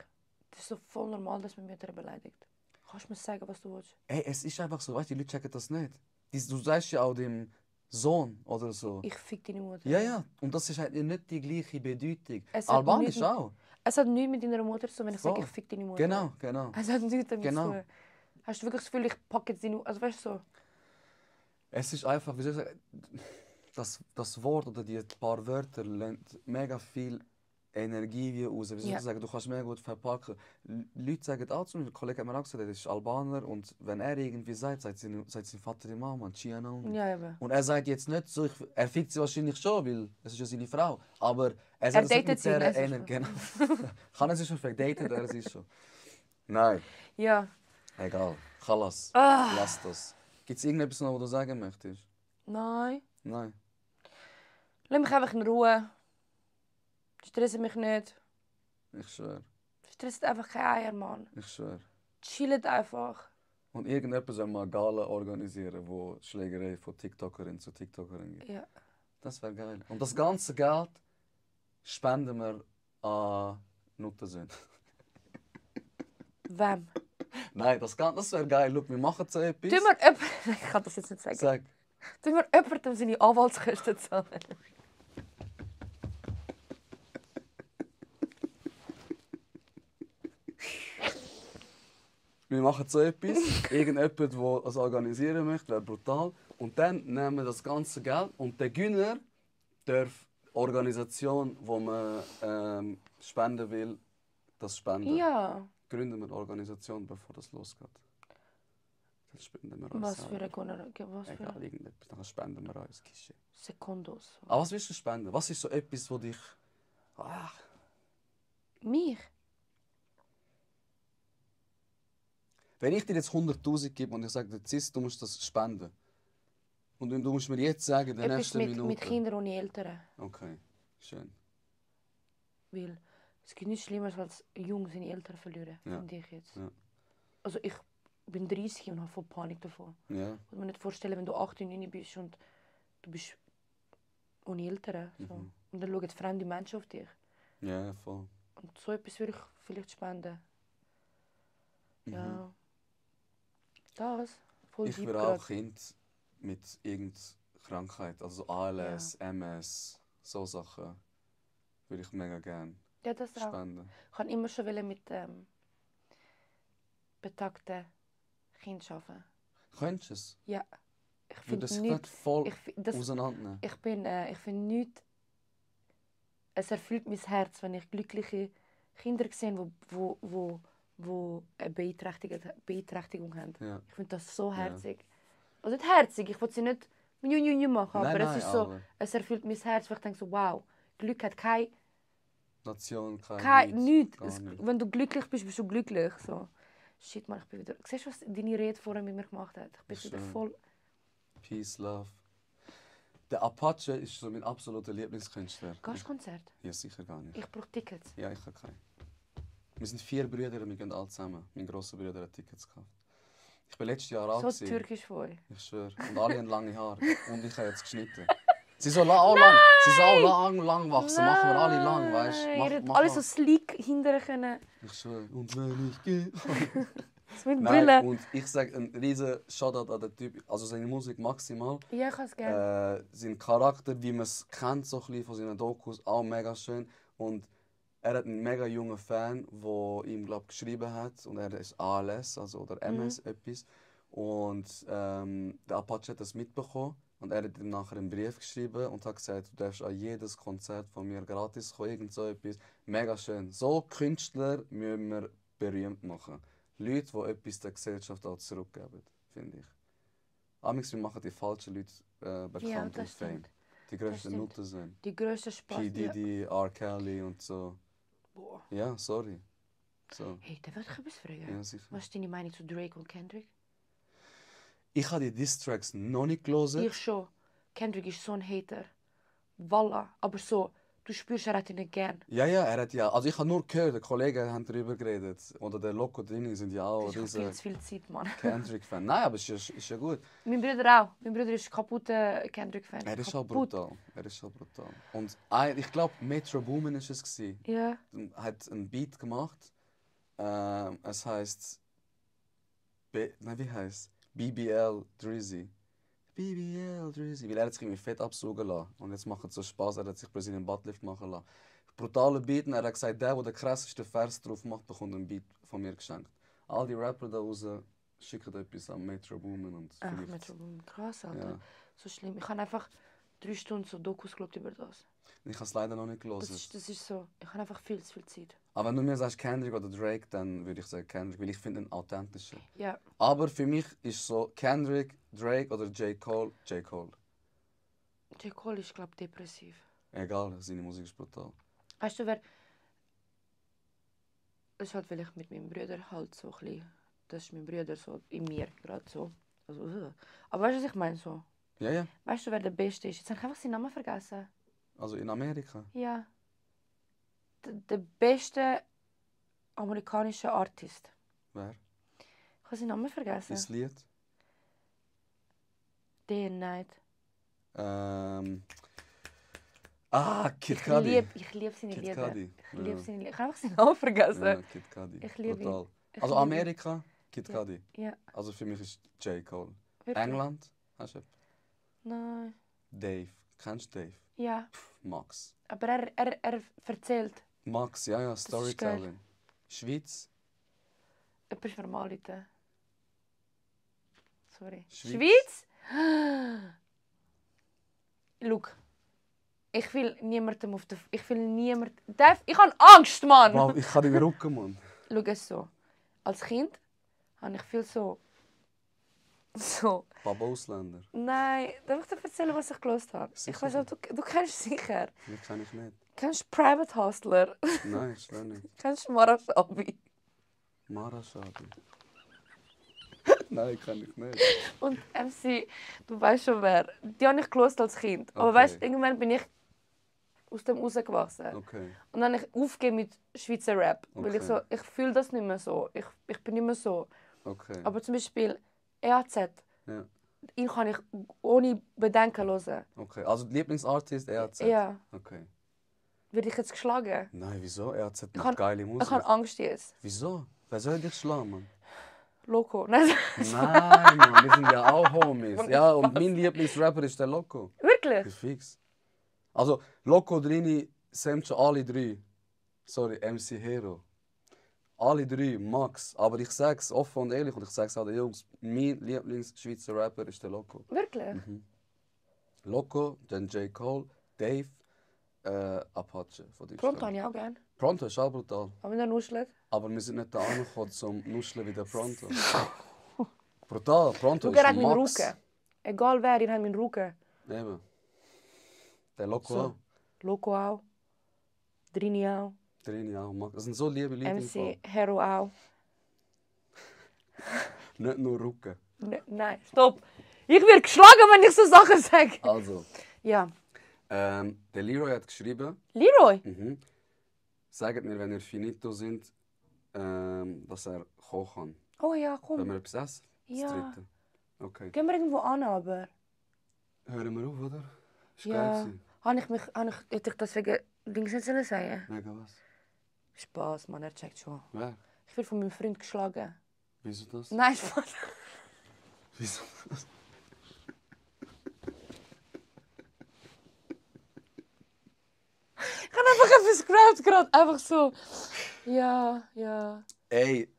das ist so voll normal, dass man Mütter beleidigt. Kannst du mir sagen, was du willst? Ey, es ist einfach so, weißt du, die Leute checken das nicht. Du sagst ja auch dem Sohn oder so. Ich fick deine Mutter. Ja, ja. Und das ist halt nicht die gleiche Bedeutung. Es hat Albanisch nichts- auch. Es hat nichts mit deiner Mutter zu tun, wenn ich sage, Voll. ich fick deine Mutter. Genau. Es hat nichts damit Genau. zu tun. Hast du wirklich das Gefühl, ich packe jetzt deine Mutter? Also weißt du so? Es ist einfach, wie soll ich sagen, das Wort oder die paar Wörter lässt mega viel Energie wie raus. Wie soll Ja. ich sagen, du kannst mega gut verpacken. Leute sagen auch zu mir, ein Kollege hat mir auch gesagt, er ist Albaner und wenn er irgendwie sagt sein Vater die Mama, Ciano. Ja, eben. Und er sagt jetzt nicht so, er fickt sie wahrscheinlich schon, weil es ist ja seine Frau. Aber er sagt es nicht datet mit sie, dieser das ist Energie. Genau. Kann er sie schon verdatet, er sie schon. Nein, Ja. egal. Chalas. Ah. Lass das. Gibt es irgendetwas noch, was du sagen möchtest? Nein. Nein. Lass mich einfach in Ruhe. Stresse mich nicht. Ich schwöre. Stresst einfach keine Eier, Mann. Ich schwöre. Chillt einfach. Und irgendjemand soll mal eine Gala organisieren, wo Schlägerei von TikTokerin zu TikTokerin gibt. Ja. Das wäre geil. Und das ganze Geld spenden wir an Nuttersöhne. Wem? Nein, das wäre geil. Schau, wir machen so etwas. Tun wir jemand... Ich kann das jetzt nicht sagen. Sag. Tun wir jemandem seine Anwaltskosten zahlen. Wir machen so etwas. Irgendjemand, der es organisieren möchte, wäre brutal. Und dann nehmen wir das ganze Geld und der Gewinner darf die Organisation, die man spenden will, das spenden. Ja. Gründen wir eine Organisation, bevor das losgeht. Das spenden wir uns Was für selber. eine Gunnar... Was für Egal, eine... irgendetwas. Dann spenden wir uns Kische. Sekundos. Aber was willst du spenden? Was ist so etwas, wo dich... Mich? Wenn ich dir jetzt 100'000 gebe und ich sage dir, Cis, du musst das spenden. Und du musst mir jetzt sagen, in der Etwas nächsten Minute... mit Kindern ohne Eltern. Okay, schön. Weil es gibt nichts Schlimmeres, als jung seine Eltern verlieren, Ja. finde ich jetzt. Ja. Also ich bin 30 und habe voll Panik davon. Ja. Ich kann mir nicht vorstellen, wenn du 8 und 9 bist und du bist ohne Eltern. So. Mhm. Und dann schauen fremde Menschen auf dich. Ja, voll. Und so etwas würde ich vielleicht spenden. Ja. Das. Voll Ich deep wäre grad. auch Kind mit irgendeiner Krankheit, also ALS, MS, so Sachen. Würde ich mega gerne Ja, das auch. spenden. Ich kann immer schon mit betagten Kindern arbeiten. Könntest du es? Ja. Ich Würde finde das nicht nicht... voll das, auseinandernehmen? ich finde nicht... Es erfüllt mein Herz, wenn ich glückliche Kinder sehe, die eine Beeinträchtigung haben. Ja. Ich finde das so herzig. Also nicht herzig, ich will sie nicht machen, aber Nein, es ist so, aber es erfüllt mein Herz, weil ich denke so, wow, Glück hat kein Nation, nichts. gar nicht. Wenn du glücklich bist, bist du glücklich. So. Shit, man, ich bin wieder... Siehst du, was deine Rede vorhin mit mir gemacht hat? Ich bin wieder Schön. voll... Peace, Love. Der Apache ist so mein absoluter Lieblingskünstler. Gehst du Konzert? Ja, sicher gar nicht. Ich brauche Tickets. Ja, ich habe keinen. Wir sind 4 Brüder und wir gehen alle zusammen. Mein grosser Bruder hat Tickets gekauft. Ich war letztes Jahr alt. So türkisch von euch. Ich schwöre. Und alle haben lange Haare. Und ich habe jetzt geschnitten. Sie sollen auch lang, sie sollen auch lang wachsen. Machen wir alle lang, weißt Ihr hättet mach alle mal. so sleek hinterher können. Ich schwöre. Und wenn ich gehe. Das mit Nein, Brille. und ich sage einen riesen Shoutout an den Typ. Also seine Musik maximal. Ja, ich kann es gerne. Sein Charakter, wie man es kennt, so ein bisschen von seinen Dokus, auch mega schön. Und er hat einen mega jungen Fan, der ihm glaub, geschrieben hat. Und er ist ALS, also, oder MS, etwas. Und der Apache hat das mitbekommen. Und er hat ihm nachher einen Brief geschrieben und hat gesagt, du darfst an jedes Konzert von mir gratis kommen, irgend so etwas. Mega schön. So Künstler müssen wir berühmt machen. Leute, die etwas der Gesellschaft auch zurückgeben, finde ich. Amigs, wir machen die falschen Leute bekannt und Fame. Die grössten stimmt. Nutten sind. Die grösste Spaß. P. Diddy, R. Kelly und so. Boah. Ja, sorry. So. Hey, darf ich etwas fragen? Ja, sicher. Was ist deine Meinung zu Drake und Kendrick? Ich habe die Diss-Tracks noch nicht gelesen. Ich schon. Kendrick ist so ein Hater. Voila. Aber so, du spürst, er hat ihn nicht gern. Ja, er hat ja. Also ich habe nur gehört, die Kollegen haben darüber geredet. Oder der Loco drin sind ja auch Ich habe viel riesen zu viel Zeit, Mann. Kendrick-Fan. Nein, aber ist ja gut. Mein Bruder auch. Mein Bruder ist kaputter Kendrick-Fan. Er ist schon Kaputt. brutal. Er ist schon brutal. Und ich glaube, Metro Boomin war es. Gewesen. Ja. Er hat einen Beat gemacht. Es heisst. Nein, wie heisst BBL Drizzy. BBL Drizzy. Weil er hat sich irgendwie fett absaugen lassen. Und jetzt macht es so Spaß, er hat sich Brazilian Buttlift machen lassen. Brutaler Beat. Und er hat gesagt, der den krassesten Vers drauf macht, bekommt einen Beat von mir geschenkt. All die Rapper da raus schicken etwas an Metro Boomin. Und Ach, vielleicht- Metro Boomin. Krass, Alter. Ja. So schlimm. Ich habe einfach 3 Stunden so Dokus geschaut über das. Ich habe es leider noch nicht Das gelesen. ist so. Ich habe einfach viel zu viel Zeit. Aber wenn du mir sagst Kendrick oder Drake, dann würde ich sagen Kendrick, weil ich finde ihn authentischer. Ja. Aber für mich ist so Kendrick, Drake oder J. Cole, J. Cole. J. Cole ist, glaube ich, depressiv. Egal, seine Musik ist brutal. Weißt du, wer. Das ist halt, weil ich mit meinem Bruder halt so ein bisschen. Das ist mein Bruder so in mir, gerade so. Also, aber weißt du, was ich meine? So. Ja. Weißt du, wer der Beste ist? Jetzt habe ich einfach seinen Namen vergessen. Also in Amerika. Ja. Der beste amerikanische Artist. Wer? Ich habe seinen Namen vergessen. Das Lied? Day and Night. Kid Cudi. Ich liebe seine Kid Lieder. Cudi. Ich liebe Ja. seine Lieder. Ich habe einfach seinen Namen vergessen. Ja, Kid Cudi. Ich liebe ihn. Brutal. Ich Also liebe ihn. Amerika, Kid Cudi. Ja. Also für mich ist J. Cole. Wirklich? England, hast du jemanden? Nein. Dave. Kennst du Dave? Ja. Max. Aber er erzählt. Max, ja, ist Storytelling. Schweiz. Jemand ist vermalite. Sorry. Schweiz? Schweiz? Look. Ich will niemandem auf der... Ich will niemand... Ich habe Angst, Mann! Wow, ich kann den Rücken, Mann. Schau es so. Als Kind habe ich viel so... So... Papa Ausländer. Nein, darf ich dir erzählen, was ich gelesen habe? Sicher. Ich weiß auch, du kennst sicher. Die kenne ich nicht. Kennst du Private Hustler? Nein, ich schwöre nicht. Kennst du Marashabi? Mara Shabi. Nein, kann ich nicht. Und MC, du weißt schon wer. Die habe ich gelesen als Kind. Aber Okay. weißt du, irgendwann bin ich aus dem rausgewachsen. Okay. Und dann habe ich aufgegeben mit Schweizer Rap. Weil Okay. ich fühle das nicht mehr so. Ich bin nicht mehr so. Okay. Aber zum Beispiel EAZ, Ja. ihn kann ich ohne Bedenken hören. Okay. Also Lieblingsartist EAZ? Ja. Okay. Werde ich jetzt geschlagen? Nein, wieso? EAZ Ich macht habe geile Musik. Angst jetzt. Wieso? Wer soll dich schlagen, Mann? Loco. Nein, Nein, Mann, wir sind ja auch Homies. Ja, und mein Lieblingsrapper ist der Loco. wirklich? Ist fix. Also, Loco Drini, samt schon alle drei. Sorry, MC Hero. Alle drei, Max. Aber ich sag's offen und ehrlich und ich sag's auch den Jungs, mein Lieblings-Schweizer Rapper ist der Loco. Wirklich? Loco, dann J. Cole, Dave, Apache von Deutschland. Pronto habe ich auch gerne. Pronto ist auch brutal. Aber wenn er nuschelt. Aber wir sind nicht da angekommen zum Nuscheln wie der Pronto. Brutal, Pronto Schau, ist er hat meinen Max. Rücken. Egal wer, ihr habt meinen Rücken. Eben. Der Loco So. auch. Loco auch. Drini auch. Drini auch. Max. Das sind so liebe Leute im MC Fall. Hero auch. Nicht nur Rücken. Nein, stopp. Ich werde geschlagen, wenn ich so Sachen sage. Also, Ja. der Leroy hat geschrieben, Leroy? sagt mir, wenn ihr finito sind, dass er kochen kann. Oh ja, Wenn komm. wir etwas essen? Das Ja. Dritte. Okay. Gehen wir irgendwo an, aber. Hören wir auf, oder? Ist geil Ja. gewesen. Hätte ich das wegen Dings nicht sollen sagen? Mega was. Spaß, Mann, er checkt schon. Wer? Ich werde von meinem Freund geschlagen. Wieso das? Nein, Spaß. Wieso das? Ich habe einfach etwas gerappt gerade. Einfach so. Ja. Ey,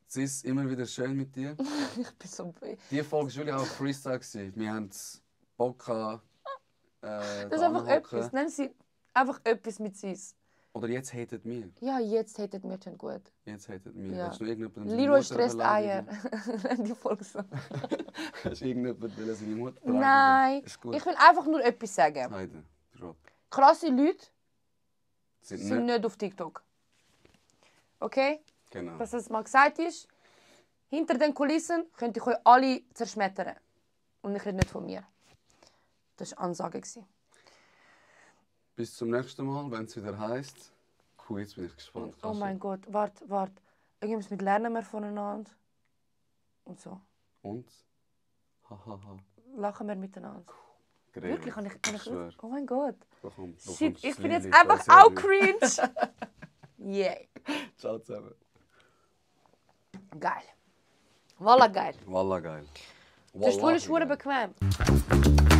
es ist immer wieder schön mit dir. Ich bin so... Die Folge war wirklich auch Freestyle gewesen. Wir haben Bock gehabt, Das ist einfach etwas. Nennen Sie einfach etwas mit Sis. Oder jetzt hatet mir. Ja, jetzt hättet mir schon gut. Jetzt hatet mir. Ja. Hast du noch irgendjemanden seine Leroy Mutter stresst Eier. beleidigen? Die Folge so. Hast du irgendjemanden seine Mutter beleidigen? Nein, Ist gut. ich will einfach nur etwas sagen. Heide, Rot. Krasse Leute Sind sind nicht. nicht auf TikTok. Okay? Genau. Dass das mal gesagt ist, hinter den Kulissen könnt ihr euch alle zerschmettern. Und ich rede nicht von mir. Das war Ansage. Bis zum nächsten Mal, wenn es wieder heisst. Cool, jetzt bin ich gespannt. Oh mein Gott, warte. Irgendwas mit lernen wir voneinander. Und so. Und? Hahaha. Lachen wir miteinander. Wirklich? Kann ich schwör. Oh mein Gott. Wo Shit, kommst ich du bin jetzt Lili? einfach Weiss ja auch nicht. cringe. Yeah. Ciao zusammen. Geil. Wallah geil. Wallah geil. Der Stuhl ist Wallahi verdammt geil. bequem.